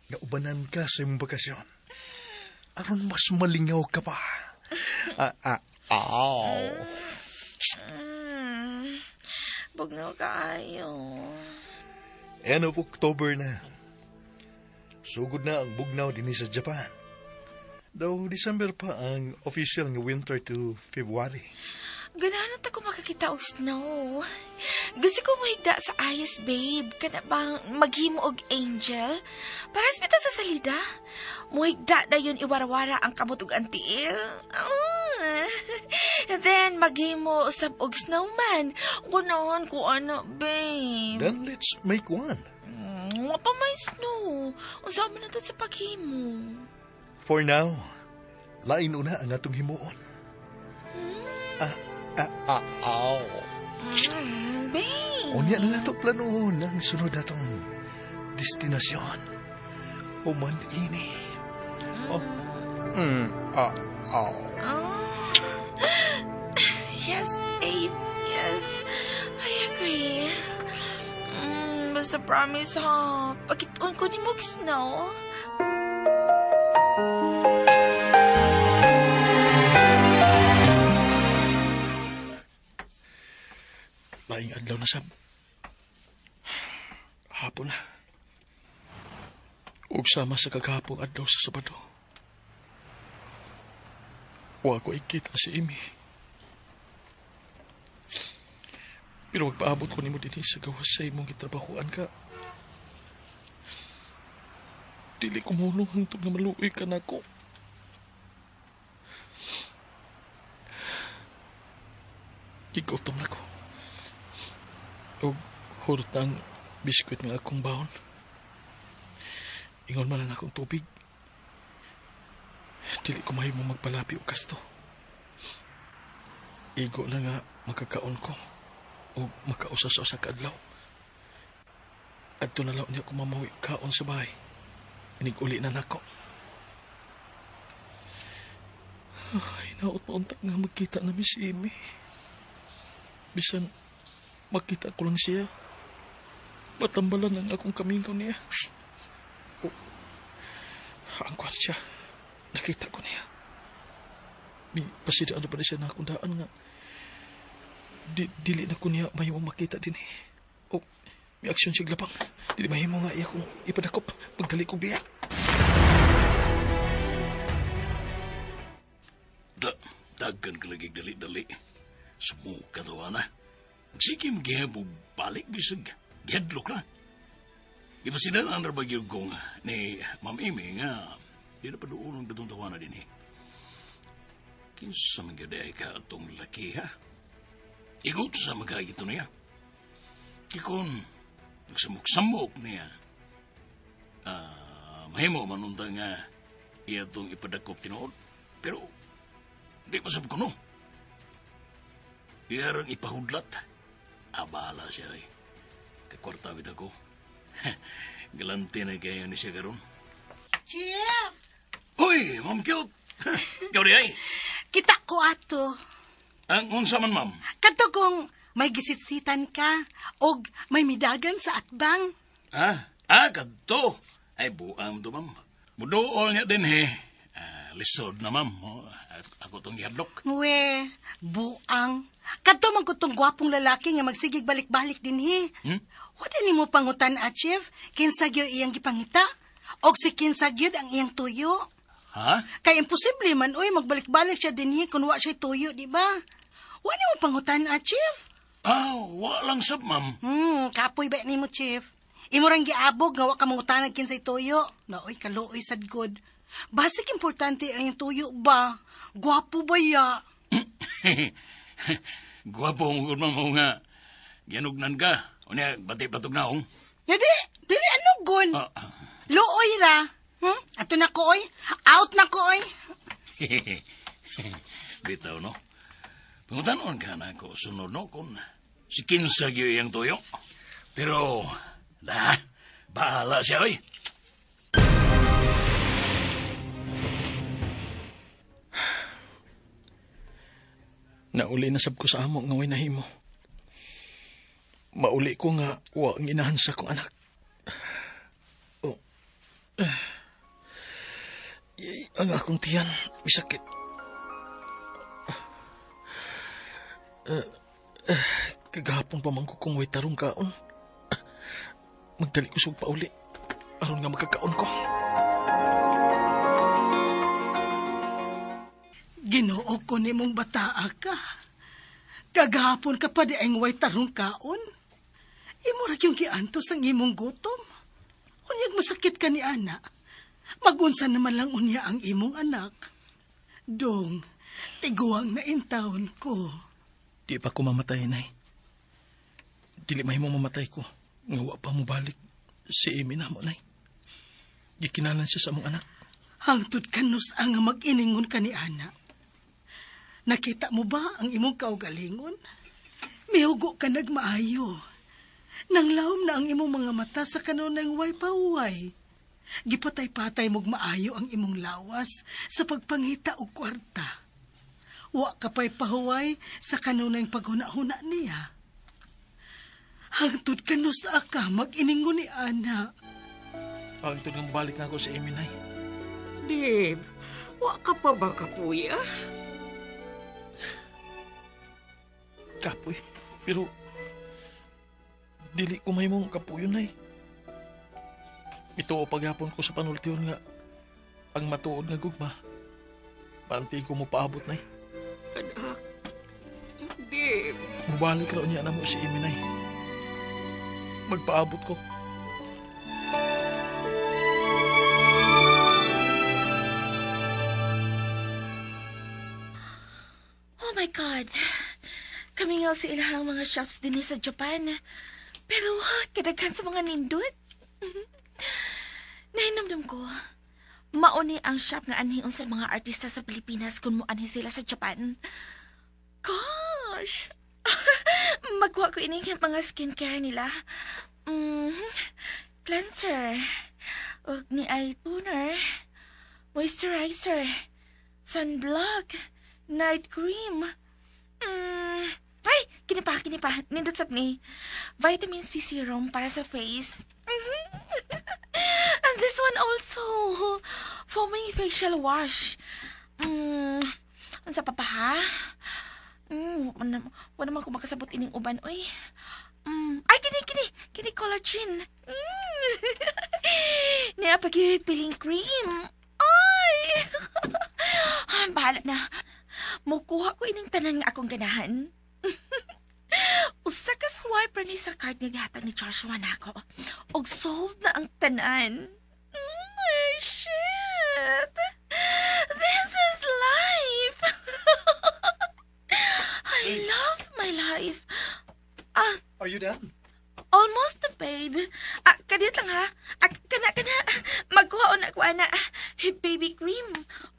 Nga ubanan ka sa imong bakasyon. Aron mas malingaw ka pa. Ah, ah, aw. Bugnaw kaayo. End of October na. Sugod na ang bugnaw dinhi sa Japan. Though December pa ang official nga winter to February. Ganahan ta ko makakita og snow. Gusto ko mahigda sa ice, babe. Kana bang maghimo og angel? Paras bitaw sa salida. Muhigda dayon iwarawara ang kamot ug ang tiil. Ah. And then maghimo sab og snowman. Ganahan ko ana, babe. Then let's make one. Wa pa may snow. Unsa man na to sa paghimo? For now, lain una ang atong himuon. Ah, ah, ah, aw. Babe. Unya na nato planoon ang sunod natong destinasyon. Human ini. Oh. Ah, aw. Oh. Yes, babe. Yes. I agree. Basta promise ha, pagkitoon ko ni Mog Snow. Laing adlaw na sab. Hapon na. Ug sama sa kagahapong adlaw sa Sabado. Wa ko ikita si Amy. Pero magpaabot ko nimo dinhi sa gawas sa imong gitrabahoan ka. Dili ko mahulong hangtod nga maluoy ka nako. Gigutom na ko. Og hurot na ang biskwit nga akong baon. Ingon man ang akong tubig. Dili ko mahimo magpalapi og kasto. Igo na nga makakaon ko o makausas sa kaadlaw. Adto na lang niya ko mamawi kaon sa bahay. Inig-uli na nako. Ay, naot maunta nga magkita na mi si Amy. Bisan makita ko lang siya. Matambalan ang akong kamingaw niya. Oh, ang kwan siya. Nakita ko niya. May pasidaan na pa siya na akong daan nga. Dili na ko niya mahimo makita din eh. O, may aksyon siya glapang. Dili mahimo nga iya kong ipadakop. Pagdali ko biya. Dagkan ka lagi dali-dali. Sumuka to, ana. Sige, magihab og balik, bisag. Gihadlok na. Ipasidan ang rabagyo kong ni Ma'am Amy nga di na paduulong datong tawana din eh. Kinsa man gyud ay ka atong laki ha? Ikaw sa magkagito niya. Kikon, nagsamok-samok niya. Mahimo manunta nga iya itong ipadakop tinuod. Pero, di pa sab ko no. Iya rang ipahudlat. Abala siya eh. Kakwarta bit ako. Galante na kayo ni siya karon. Chief! Uy, Ma'am Cute! Ikaw di ay. Kita ko ato. Ang unsa man, ma'am? Kadto kung may gisitsitan ka og may midagan sa atbang. Ah, kadto. Ay, buang to, ma'am. Muduol niya din, he. Lisod na, ma'am. Oh, ako tong gihadlok. We, buang. Kadto man ko tong gwapong lalaki nga magsigig balik-balik din he. Hmm? Wala nimo pangutan, Chief. Kinsa gyud iyang gipangita? Og si kinsa gyud ang iyang tuyo? Ha? Kay imposible man, uy, magbalik-balik siya dinhi kung wa siya tuyo, di ba? Wa nimo pangutan, Chief. Ah, wa lang sab, ma'am. Kapoy ba nimo, Chief? Imo rang giabog nga wa ka mangutanag kinsay tuyo. Naoy, kaluoy sad good. Basig importante ang iyang tuyo ba? Gwapo ba ya? Gwapo mo gud, ma'am, nga. Gianugnan ka. Unya, bati patog na, ong. Yadi, dili ano gun? Luoy ra. Ato na ko, oy. Out na ko, oy. Bitaw, no? Pangutanon ka na ako, sunod, no? Kung si kinsa gyud iyang tuyo. Pero, da, bahala siya, oy. Nauli na sab ko sa amo nga way nahimo. Mauli ko nga wa ang inahan sa akong anak. Oh. Ang akong tiyan, may sakit. Kagahapon pa man ko kung way tarong kaon. Magdali ko sug pauli. Aron nga makakaon ko. Ginoo ko nimong bataa ka. Kagahapon ka pa di ang way tarong kaon. Imo ra yung giantos ang imong gutom. Unyag masakit ka ni ana. Magunsa naman lang unya ang imong anak. Dong, tiguang na intawon ko. Di pa ko mamatay, Nay. Dili mahimo mamatay ko. Nga wa pa mo balik si Amy na mo, Nay. Gikinalan siya sa among anak. Hangtod kanus ang mag-iningon ka ni ana. Nakita mo ba ang imong kaugalingon? Mihugo ka nagmaayo. Nanglawom na ang imong mga mata sa kanunang way paway. Gipatay-patay mog maayo ang imong lawas sa pagpangita og kwarta. Wa ka pa'y pahuway sa kanunang paghuna-huna niya. Hangtod kanusa ka mag-iningon ni ana. Pagtod nga balik na ako sa Amy, Nay. Dib, wa ka pa ba kapuya? Kapoy. Pero, dili ko may mong kapuyon, Nay. Ito paghapon ko sa panultiyon nga ang matuod nga gugma. Panti ko mo paabot, Nay. Anak, Dib. Mubalik raw niya na mo si Amy, Nay. Magpaabot ko. Oh my God! Kami nga sa ilahang mga shops din sa Japan. Pero kadaghan sa mga nindot. Nahinumdum ko, mauni ang shop nga anhi sa mga artista sa Pilipinas kung moanhi sila sa Japan. Gosh! Magkuha ko ining mga skincare nila. Cleanser. Ug ni ay toner. Moisturizer. Sunblock. Night cream. Ay, kini pa, kini pa. Nindot sab ni. Vitamin C serum para sa face. And this one also. Foaming facial wash. Unsa pa pa ha? Wala naman ko makasabot ining uban, oy. Ay, kini, kini. Kini collagen. Niya pag peeling cream. Ay! Ay, bahala na. Mukuha ko ining tanan nga akong ganahan. Usa ka swipe ra ni sa card nga gihatag ni Joshua nako. Og solved na ang tanan. Shit! This is life! I love my life. Ah, Are you done? Almost na, babe. Ah, kadiyot lang ha. Ah, kana, kana. Magkuha na ko, ana. Baby cream.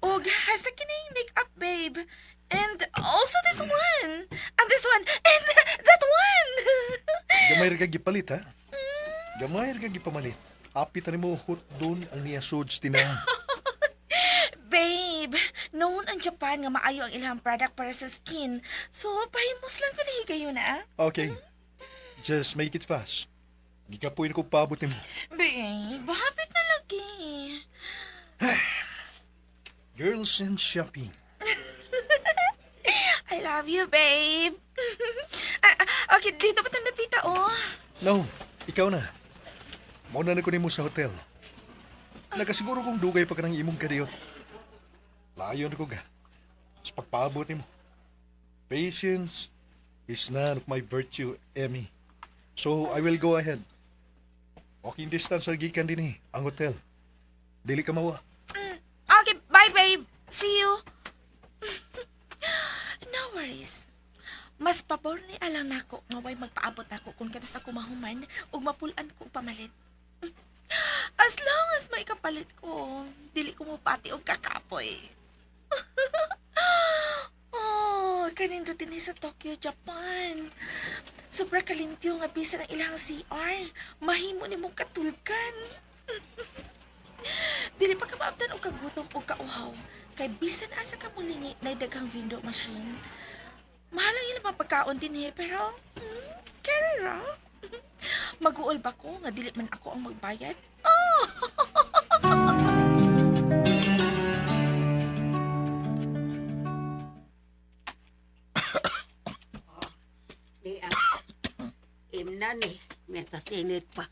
Og hasa kining makeup, babe. And also this one. And this one. And that one. Gamay ra ka gipalit, ha? Gamay ra ka gipamalit. Apit na nimo hutdon ang niyasod sa tinahan. Babe, known ang Japan nga maayo ang ilang product para sa skin. So, pahimos lang ko na higayon na. Okay. Just make it fast. Gikapoy ko paabot nimo. Babe, hapit na lagi. Girls and shopping. I love you, babe. Ah, ah, okay, dito pa tayo napita, oh. No, ikaw na. Mauna na ko nimo sa hotel. Nakasiguro kong dugay pa ka ng imong kadiyot. Layo na ko ga. Sa pagpaabot nimo. Patience is none of my virtue, Emmy. So, I will go ahead. Walking distance ra gikan dinhi, ang hotel. Dili ka mawa. Okay, bye, babe. See you. No worries. Mas pabor ni alang nako nga way magpaabot nako kung kanus ako mahuman ug mapulan ko pamalit. As long as may kapalit ko, dili ko mopati og kakapoy. Oh, kanindot dinhi sa Tokyo, Japan. Sobra kalimpyo nga bisan ang ilang CR. Mahimo nimo katulgan. Dili pa ka maabtan og kagutom o kauhaw. Kay bisan asa ka mulingi na daghang vending machine. Mahal ang ilang mga pagkaon dinhi, pero carry ra. Mag-uol ba ko nga dili man ako ang magbayad? Oh! Di ah. Imna ni, mientras init pa.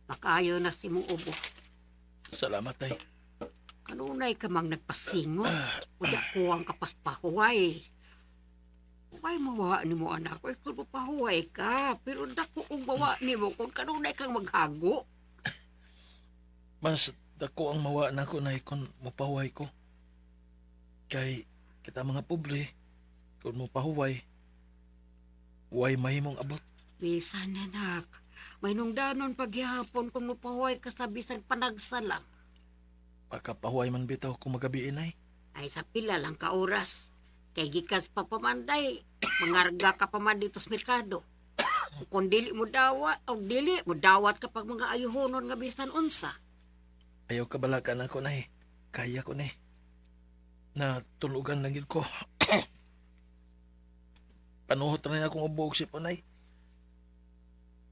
Makayo na si mong ubo. Salamat, Tay. Kanunay ka mang nagpasingot. Uya ko ang kapaspahuway. Huwag mawa ni mo anak. Uy, kung mapahuway ka. Pero dako ang mawa ni mo kung kanunay kang maghago. Mas dako ang mawa nako, Nay, kung mopahuway ko. Kay kita mga pobre, kung mopahuway, way mahimong abot. Bisan anak. May nungdanon paghihapon kung mapahuway ka sa bisag panagsa lang. Pagkapahuway man bitaw kung magabi, Nay. Ay sa pila lang ka oras. Kay gikas pa pamanday, mangarga ka pa man dito sa merkado. Kung dili mo dawat, o dili mo dawat kapag mga ayuhonon nga bisan unsa. Ayaw ka balakan ako, Nay. Kaya ko, Nay. Na tulugan lang yun ko. Panuhot na akong ubo og sipon, Nay.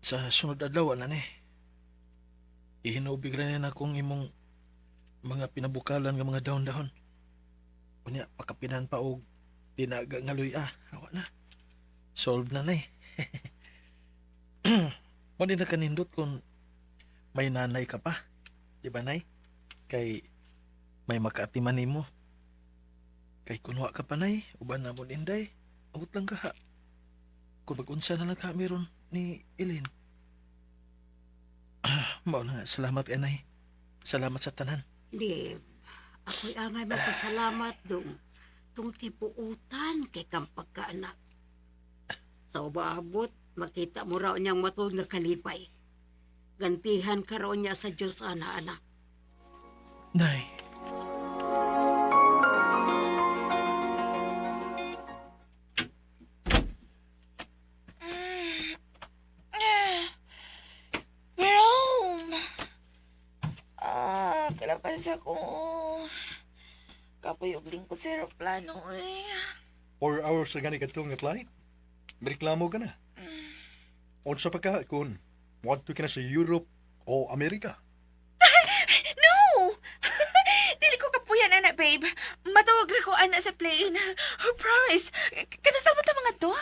Sa sunod adlaw ana ni. Ihinubig ra na akong imong mga pinabukalan nga mga dahon-dahon. Unya pakapinan pa og tinaga nga luya. Awa na. Solve na nay. Mo din na kanindot kung may nanay ka pa. Di ba, nay? Kay may makaatiman nimo. Kay kunwa ka pa, nay, uban na mo inday. Abot lang ka ha. Kung mag-unsa na lang ka meron ni Ilin. Mao na nga, salamat kay nay. Salamat sa tanan. Di, ako'y angay magpasalamat dong. Tung tipuutan kay kang pagkaanak. Sa ubaabot, makita mo raw niyang matod nga kalipay. Gantihan ka raw niya sa Diyos, ana, anak. Nay. We're home! Ah, kalapas ako. Kapoy og lingkod sa aeroplano eh. 4 hours na gani kadto nga flight. Reklamo ka na. Unsa pa ka kung moadto ka na sa Europe o Amerika? No! Dili ko kapuyan, ana, babe. Matawag ra ko, ana, sa plane. Oh, promise. Kanus-a man ta mangadto?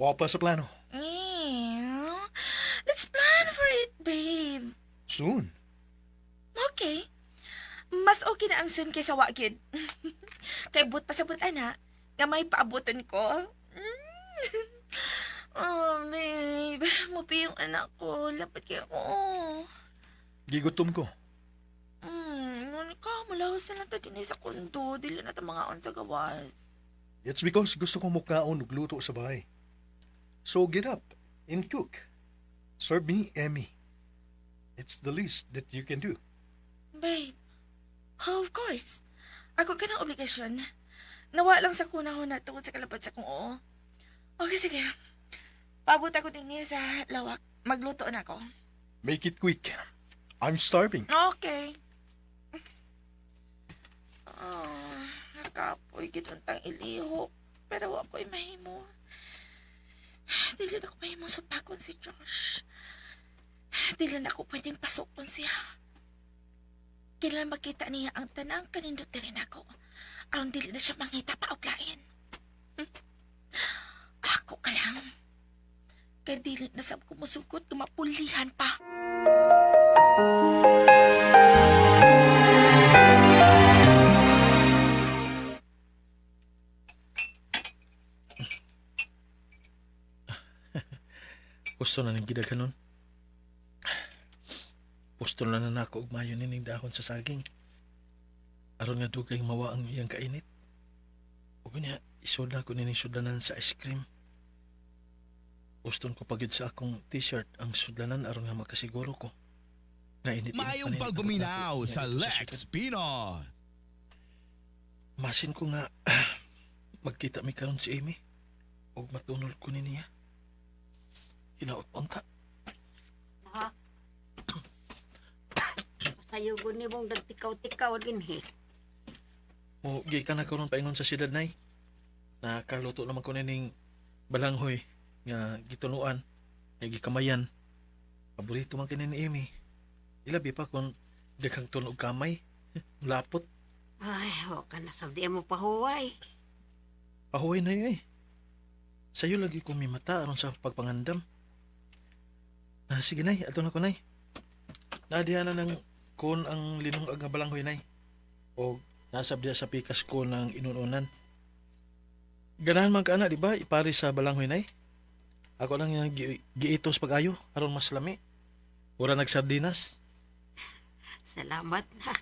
Wa pa sa plano. Eh, let's plan for it, babe. Soon. Okay. Mas okay na ang soon kaysa wa gyud. Kay but pasabot ana, nga may paabuton ko. Oh, babe. Mupi yung anak ko. Lapit kayo ko. Gigutom ko. Ngun ka, malahos na lang ta dinhi sa kondo. Dili na ta mangaon sa gawas. It's because gusto ko mukaon og luto sa bahay. So get up and cook. Serve me, Emmy. It's the least that you can do. Babe, oh, of course. Ako ka ng obligasyon. Nawa lang sa kunahon na tungod sa kalapat sa kong oo. Okay, sige. Paabot ako din sa lawak. Magluto na ako. Make it quick. I'm starving. Okay. Ah, nakapoy gyud untang ilihok. Pero wa ko'y mahimo. Dili na ko mahimo supakon si Josh. Dili na ako pwedeng pasukon siya. Kailan makita niya ang tanang kanindot rin ako. Aron dili na siya mangita pa og lain. Ako ka lang. Kay dili na sab ko musugot mapulihan pa. Gusto na ning gidaghanon. Gusto na na nako og mayo nining dahon sa saging. Aron nga dugay mawa ang iyang kainit. Ug unya, isod na ko nining sudlanan sa ice cream. Guston ko pagid sa akong t-shirt ang sudlanan aron nga makasiguro ko. Nga init-init pa Maayong nin pagpaminaw abot nako sa nga ito Lex syudad. Pinoy. Masin ko nga magkita mi karon si Amy ug matunol ko ni niya. Hinaot unta. Ha? Pasayugon ni mong nagtikaw-tikaw dinhi. Mo gikan na karon paingon sa siyudad, nay. Nakaluto naman ko nining balanghoy nga gitunuan, nga gikamayan. Paborito man kini ni Amy. Ilabi pa kung daghang tunog kamay. Lapot. Ay, wa ka na sabdi mo pahuway. Pahuway na yun eh. Sa'yo lagi ko mimata aron sa pagpangandam. Ah, sige, nay, ato na ko, nay. Nadiha na ng kon ang linungag nga balanghoy, nay. O nasab diya sa pikas ko ng inununan. Ganahan man ka ana, di ba? Ipari sa balanghoy, nay. Ako lang yung giitos pag-ayo aron mas lami. Ura nagsardinas. Salamat na.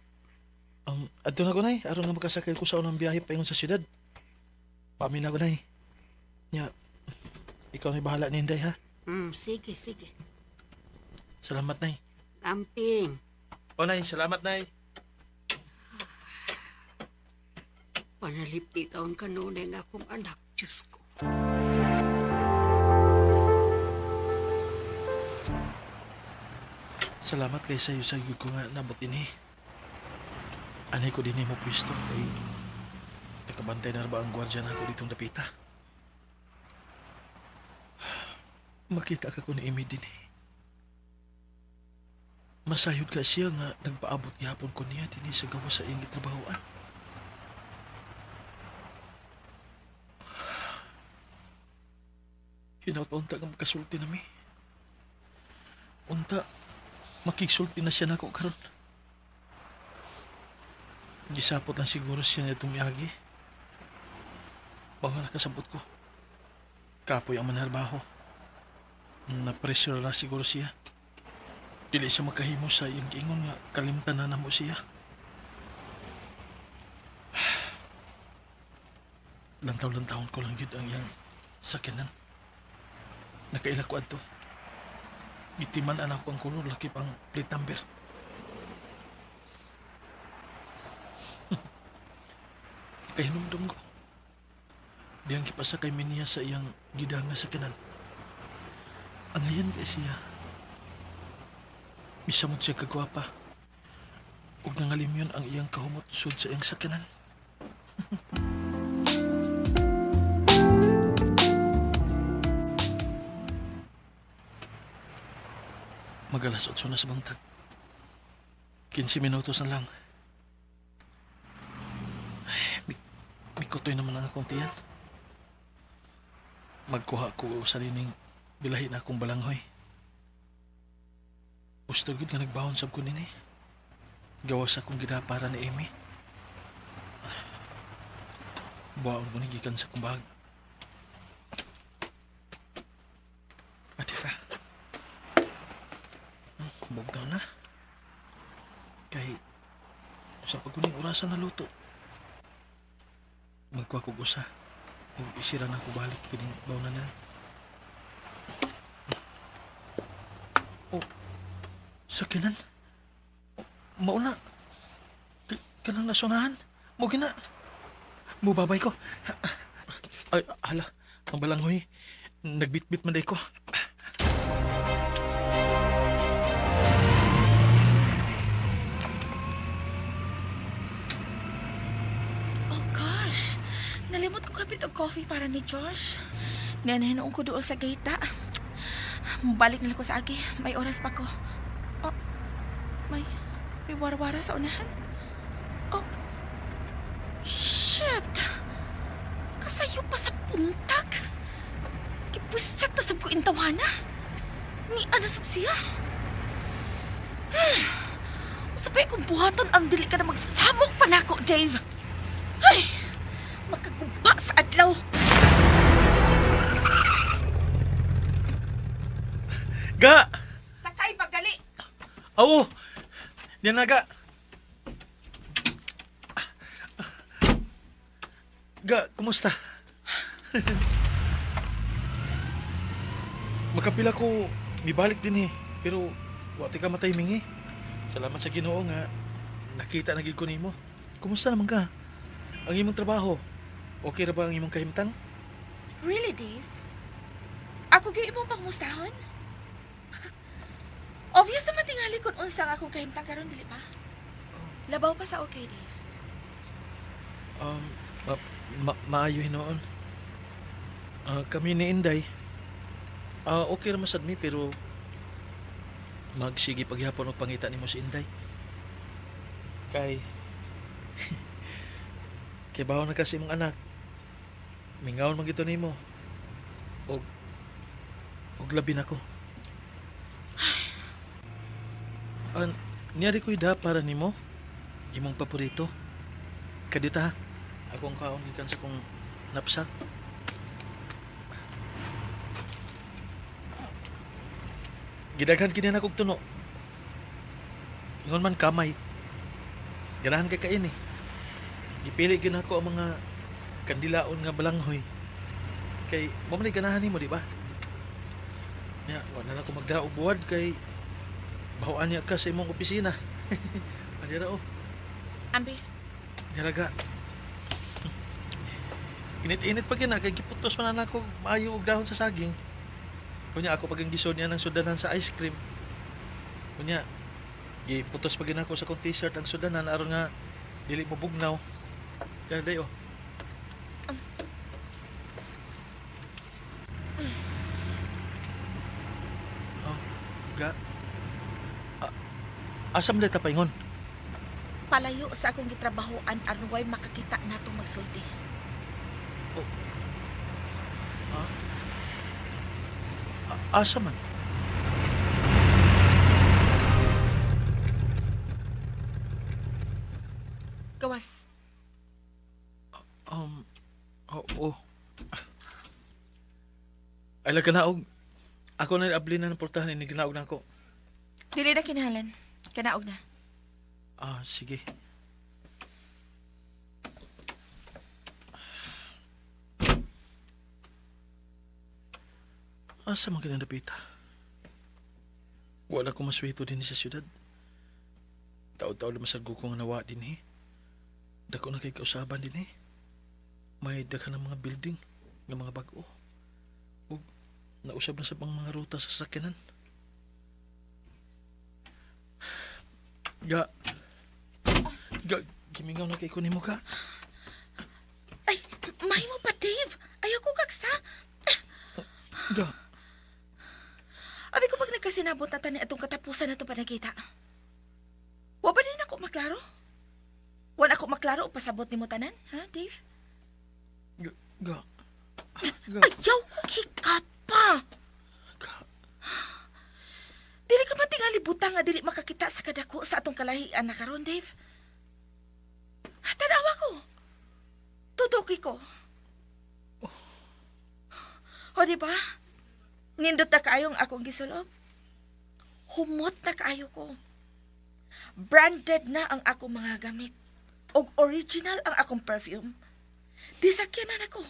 Adto na ko, nay, aron nga makasakay ko sa unang biyahe paingon sa syudad. Pamin na ko, nay. Nya, ikaw na bahala ni Inday, ha? Sige, sige. Salamat, nay. Amping. O, nay, salamat, nay. Panalipti taon kanunay nga akong anak, Diyos ko. Salamat kay sayo sa ko nga nabot ini. Anay ko din mo pwesto kay nakabantay na ba ang gwardiya na ako ditong dapita. Makita ka ko ni Amy din eh. Masayod ka siya nga nagpaabot gihapon ko niya dinhi sa gawas sa iyang gitrabahoan. Hinaut pa unta nga makasulti nami. Unta, makigsulti na siya nako karon. Gisapot lang siguro siya nitong miagi. Bawal nakasabot ko. Kapoy ang manarbaho. Na-pressure na siguro siya. Dili siya makahimo sa iyang giingon nga kalimtan na namo siya. Lantaw-lantawon ko lang yun ang iyang sakyanan. Nakaila ko adto. Gitiman anak ko ang kolor, lakip ang plate number. Kahinumdum ko. Diyang kipasakay mi niya sa iyang gidang nga sakyanan. Ang ayan kay siya. Misamot siya kagwapa. Ug nangalimyon ang iyang kahumot sud sa iyang sakyanan. Mag-alas 8 na sa bantag. 15 minutos na lang. Ay, mikutoy naman ang akong tiyan. Magkuha ko sa lining bilahi na akong balanghoy. Gusto gud nga nagbaon sab ko nini. Gawas akong gidapara ni Amy. Buwaon ko ni gikan sa akong bag. Atira. Bugtaw na. Kay sa pagkuning orasan na luto. Magkuha kog usa. Ug isira na ko balik kining bawna na. Oh, sakinan. Mauna. Kanang nasunahan. Mo gina. Mubabay ko. Ay, hala. Ang balanghoy. Nagbitbit man day ko. Oh gosh, nalimot ko kapit og coffee para ni Josh. Nga noong ko doon sa gayta. Balik na lang ko sa agi. May oras pa ko. Oh, may warwara sa unahan. Oh, shit! Kasayo pa sa puntag. Kipusat na sab ko intawana. Ni ana sab siya. Usapay kong buhaton ang dili ka na magsamok pa nako, Dave. Ay, makaguba sa adlaw. Ga! Sakay pagdali. Awo! Yan na, ga. Ga, kumusta? Makapila ko, mibalik din eh. Pero, wa ti ka matiming eh. Salamat sa Ginoo nga nakita na gid ko nimo. Kumusta naman ka? Ang imong trabaho, okay ra ba ang imong kahimtang? Really, Dave? Ako gyud imong pangmustahon? Obvious naman tingali kung unsa ang akong kahimtang karon dili ba? Labaw pa sa okay, Dave. Maayo hinuon. Kami ni Inday, okay ra man sad mi pero magsige paghihapon og pangita nimo si Inday. Kay kay bawon na kasi imong anak. Mingawon man gito nimo. Og labi nako. An niari ko'y da para nimo imong paborito. Kadita ha. Akong kaon gikan sa kong napsak. Gidaghan kini na kog tuno. Ingon man kamay. Ganahan kay kain eh. Gipili gyud nako ang mga kandilaon nga balanghoy. Kay mo man ganahan nimo, di ba? Nya, wa na ko magdaog buwad kay bahuan niya ka sa imong opisina. Adira oh. Ambi. Dira. Init-init pa gina kay giputos man na nako maayo og dahon sa saging. Kunya ako pag gisod niya ng sudanan sa ice cream. Kunya giputos pa gina ako sa akong t-shirt ang sudanan aron nga dili mo bugnaw. Dira day oh. Asa man ta paingon? Palayo sa akong gitrabahoan aron way makakita natong magsulti. Asa man? Gawas. Oo. Ay, laga naog. Ako na abli na ng portahan, ini ginaog na ako. Dili na kinahanglan. Kanaog na. Ah, sige. Asa man kinang dapita? Wala ko maswito din sa syudad. Taod-taod lumasag ko nga nawa din eh. Dako na kay kausaban din eh. May daghan ng mga building, nga mga bag-o. Ug nausab na sa pang mga ruta sa sakyanan. Ga, ga, gimingaw na kay ko nimo ka. Ay, mahimo pa, Dave. Ayaw ko kaksa. Ga, Abi ko pag nagkasinabot na tani atong katapusan na ito panagita. Wa ba din ako maklaro? Wa na ako maklaro o pasabot nimo tanan, ha, Dave? ga, ga, ga, Ayaw ko hikapa. ga. Dili ka man tingali butang nga dili makakita sa kadako sa atong kalahian na karon, Dave. Tanawa ko. Tutuki ko. O, di ba? Nindot na kaayong akong gisulob. Humot na kaayo ko. Branded na ang akong mga gamit. Og original ang akong perfume. Di sakyanan ako.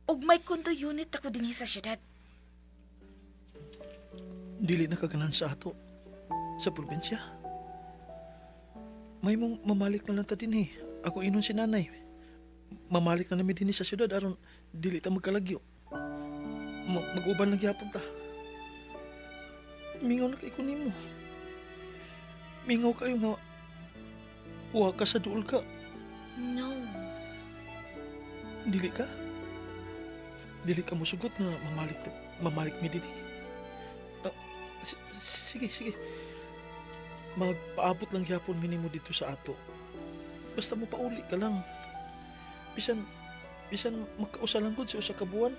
Og may condo unit ako dinhi sa syudad. Dili na kaganan sa ato. Sa probinsya. May mong mamalik na lang ta din eh. Ako inon si nanay. Mamalik na nami din sa syudad aron dili ta magkalagyo. Mag-uban lang gyapon ta. Mingaw na kay ko nimo. Mingaw kayo nga wa ka sa duol ka. No. Dili ka? Dili ka musugot nga mamalik mamalik mi dinhi. Ah, sige, sige. Magpaabot lang gyapon mi nimo dito sa ato. Basta mo pauli ka lang. Bisan bisan magkausa lang gud sa usa ka buwan.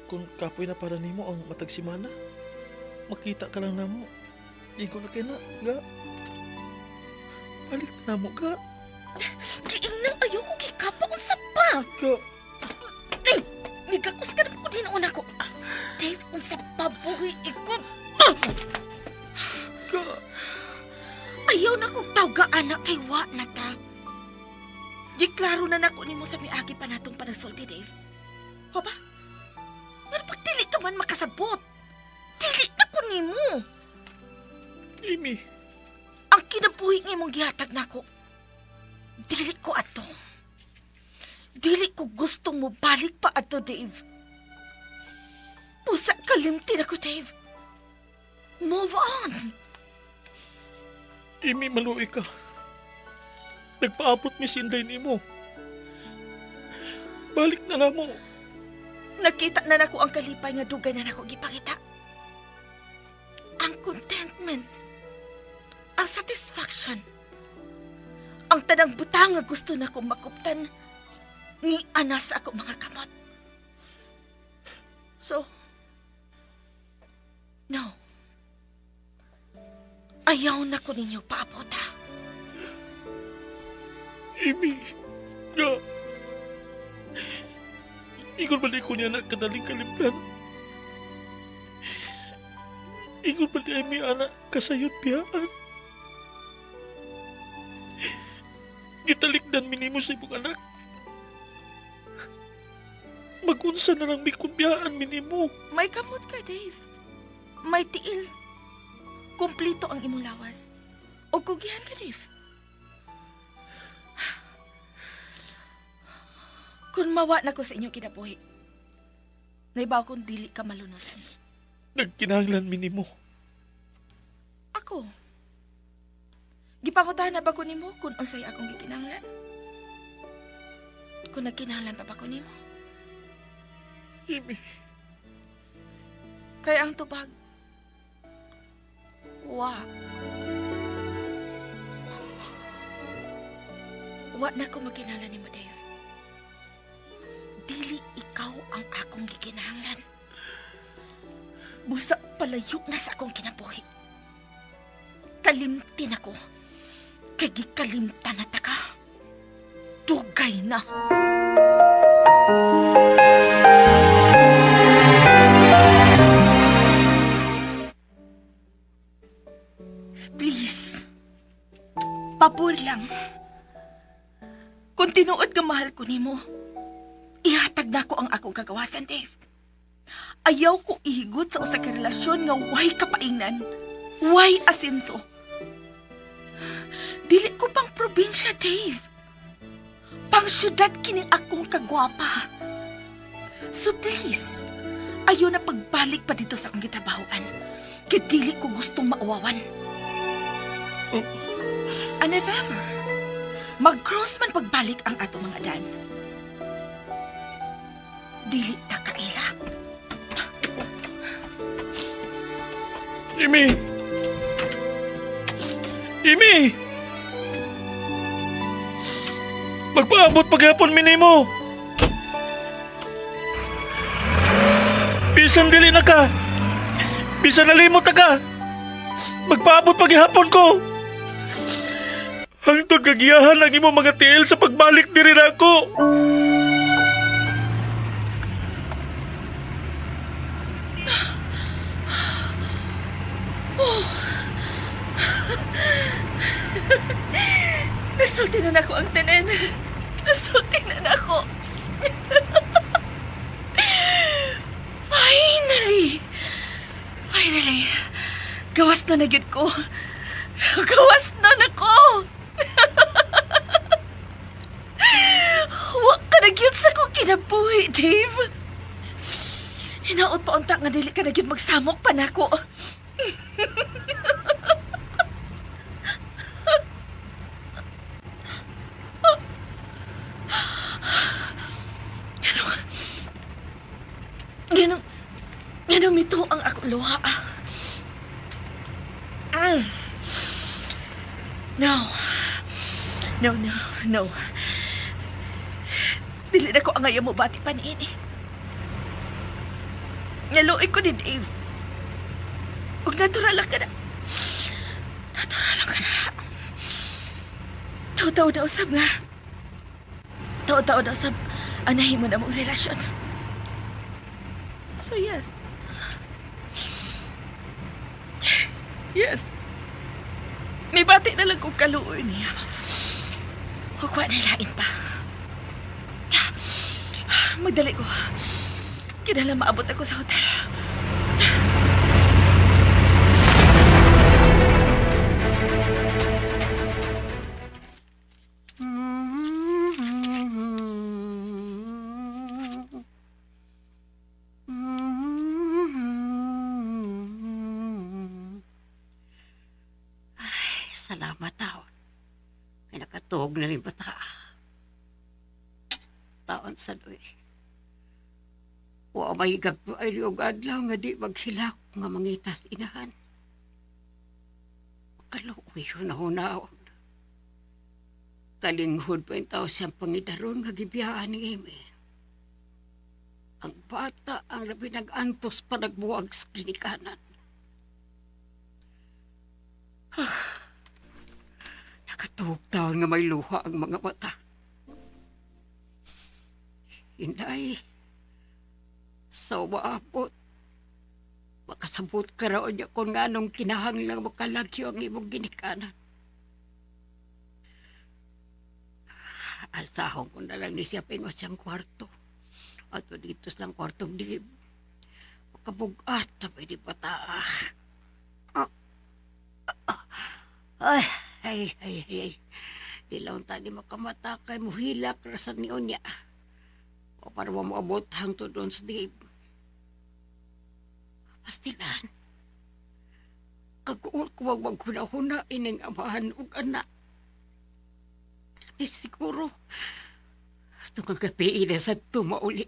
Kung kapoy na para nimo ang matag semana, makita ka lang namo. Igo na kay na, ga. Balik na namo ka. Giingnan ayaw ko kay kapa unsa pa. Ga. Ay, nigakos ka na ko din una ko. Dave, unsa pa buhi iko. Ga. Ayaw na kong tawga anak kay wa na ta. Giklaro na nako nimo sa miagi pa natong panasulti, Dave. Ho ba? Nga pag dili ka man makasabot. Dili na ko nimo. Amy. Ang kinabuhi nga imong gihatag nako. Dili ko ato. Dili ko gustong mo balik pa ato, Dave. Pusa kalimtin ako, Dave. Move on. Amy, maluoy ka. Nagpaabot mi sinday nimo. Balik na namo. Nakita na nako ang kalipay nga dugay na nako gipakita. Ang contentment. Ang satisfaction. Ang tanang butang nga gusto nako makuptan ni anas ako mga kamot. So, no. Ayaw na ko ninyo paabot ha. Amy, nga. Ingon man ko niya na kadaling kalimtan. Ingon man ni Amy, anak, kasayod biyaan. Gitalikdan minimo sa imong anak. Magunsa na lang mi kung biyaan minimo. May kamot ka, Dave. May tiil. Kumplito ang imong lawas. O kugihan ka, Dave. Kung mawa na ko sa inyo kinabuhi, naibaw kong dili ka malunusan. Nagkinahanglan minimo. Ako, gipangutahan na ba ko nimo kung unsay akong gikinahanglan? Kung nagkinahanglan pa ba ko nimo? Amy, Kaya ang tubag, wa. Wa na ko makinala nimo, Dave. Dili ikaw ang akong gikinahanglan. Busa palayo na sa akong kinabuhi. Kalimtin ako. Kay gikalimtan na ta ka. Dugay na. Please. Pabor lang. Kung tinuod ka mahal ko nimo, ihatag na ko ang akong kagawasan, Dave. Ayaw ko ihigot sa usa ka relasyon nga way kapaingnan, way asenso. Dili ko pang probinsya, Dave. Pang syudad kining akong kagwapa. So please, ayaw na pagbalik pa dito sa akong gitrabahoan. Kay dili ko gustong mauwawan. And if ever, mag-cross man pagbalik ang ato mga dan. Dili ta kaila. Imi! Imi! Magpaabot paghapon minimo. Bisan dili na ka. Bisan nalimot na ka. Magpaabot paghapon ko. Hangtod kagiyahan ang imong mga tiil sa pagbalik diri nako. Oh. Nasulti na nako ang tanan. Nasulti na nako. Finally! Finally! Gawas na na gyud ko. Gawas na nako. Wa ka na gyud sa akong kinabuhi, Dave. Hinaot pa unta nga dili ka na gyud magsamok pa nako. Ganong mito ang akong luha. Mm. No. No, no, no. Dili na ko ang ayaw mo bati pa niini. Naluoy ko ni Dave. Ug natural lang ka na. Natural lang ka na. Tao-tao na usab nga. Tao-tao na usab ang nahimo na mong relasyon. So yes. Yes. May bati na lang kong kaluoy niya. Huwag na lain pa. Magdali ko. Kinala maabot ako sa hotel. Ay, salamat taon. May nakatuog na rin bata. Taon sa doy. Wa may ay og adlaw nga di maghilak nga mangitas inahan. Kaluoy yun na hunaon. Kalinghod pa yung tao siyang pangidaron nga gibiyaan ni Amy. Ang bata ang labi nag-antos pa nagbuwag sa ginikanan. Nakatuog taon nga may luha ang mga mata. Inday, sa umaabot, makasabot ka raw niya kung anong kinahanglang makalagyo ang imong ginikanan. Alsahon ko na lang ni siya pingos siyang kwarto. Ato dito sa kwartong di makabugat na pwede bata. Ay, ay, ay, ay, ay. Di lang tani makamata kay muhilak ra sa niyon niya. O para mo maabot hangtod doon sa Dave. Pastilan. Kaguol ko wag maghuna-huna ining amahan ug anak. Eh, siguro, itong gabi ina sa tumauli.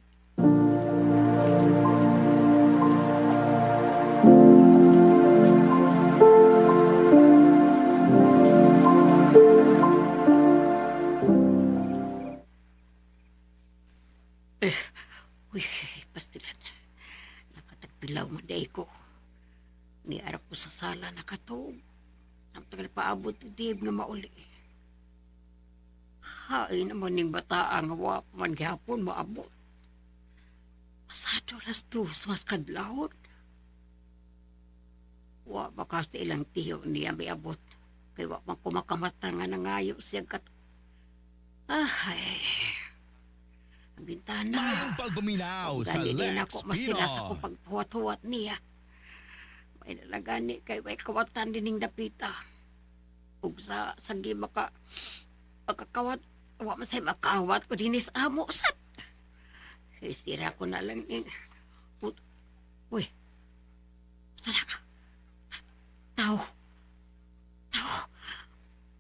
Pila ka tuig. Samtang paabot ni Dave nga mauli. Hain naman ning bata nga wa pa man gihapon maabot. Pasado 2:00 mas kadlawon. Wa ba ka sa ilang tiyo niya miabot. Kay wa man ko makamata nga nangayo siya kat. Ay. Ang bintana. Maayong pagpaminaw sa Gani din Lex ako masila sa Pinoy. akong paghuwat-huwat niya. May nalagani kay way kawatan dining dapita. Ug sa sagi maka pagkakawat, wa man say makawat ko dinis amo sad. Eh, sira ko na lang ning put. Uy. Sana ka. Tao. Tao.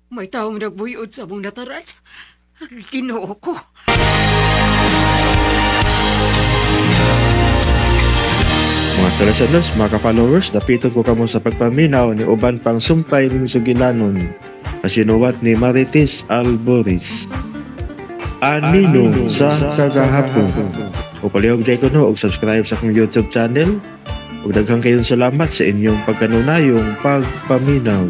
May taong nagbuyod sa among nataran. Ginoo ko. Mga ka-listeners, mga ka-followers, dapiton ko kamo sa pagpaminaw ni uban pang sumpay ning sugilanon na sinuwat ni Marites Alboris. Anino sa kagahapon. O palihog ko no og subscribe sa akong YouTube channel. Ug daghang kayong salamat sa inyong pagkanunayong pagpaminaw.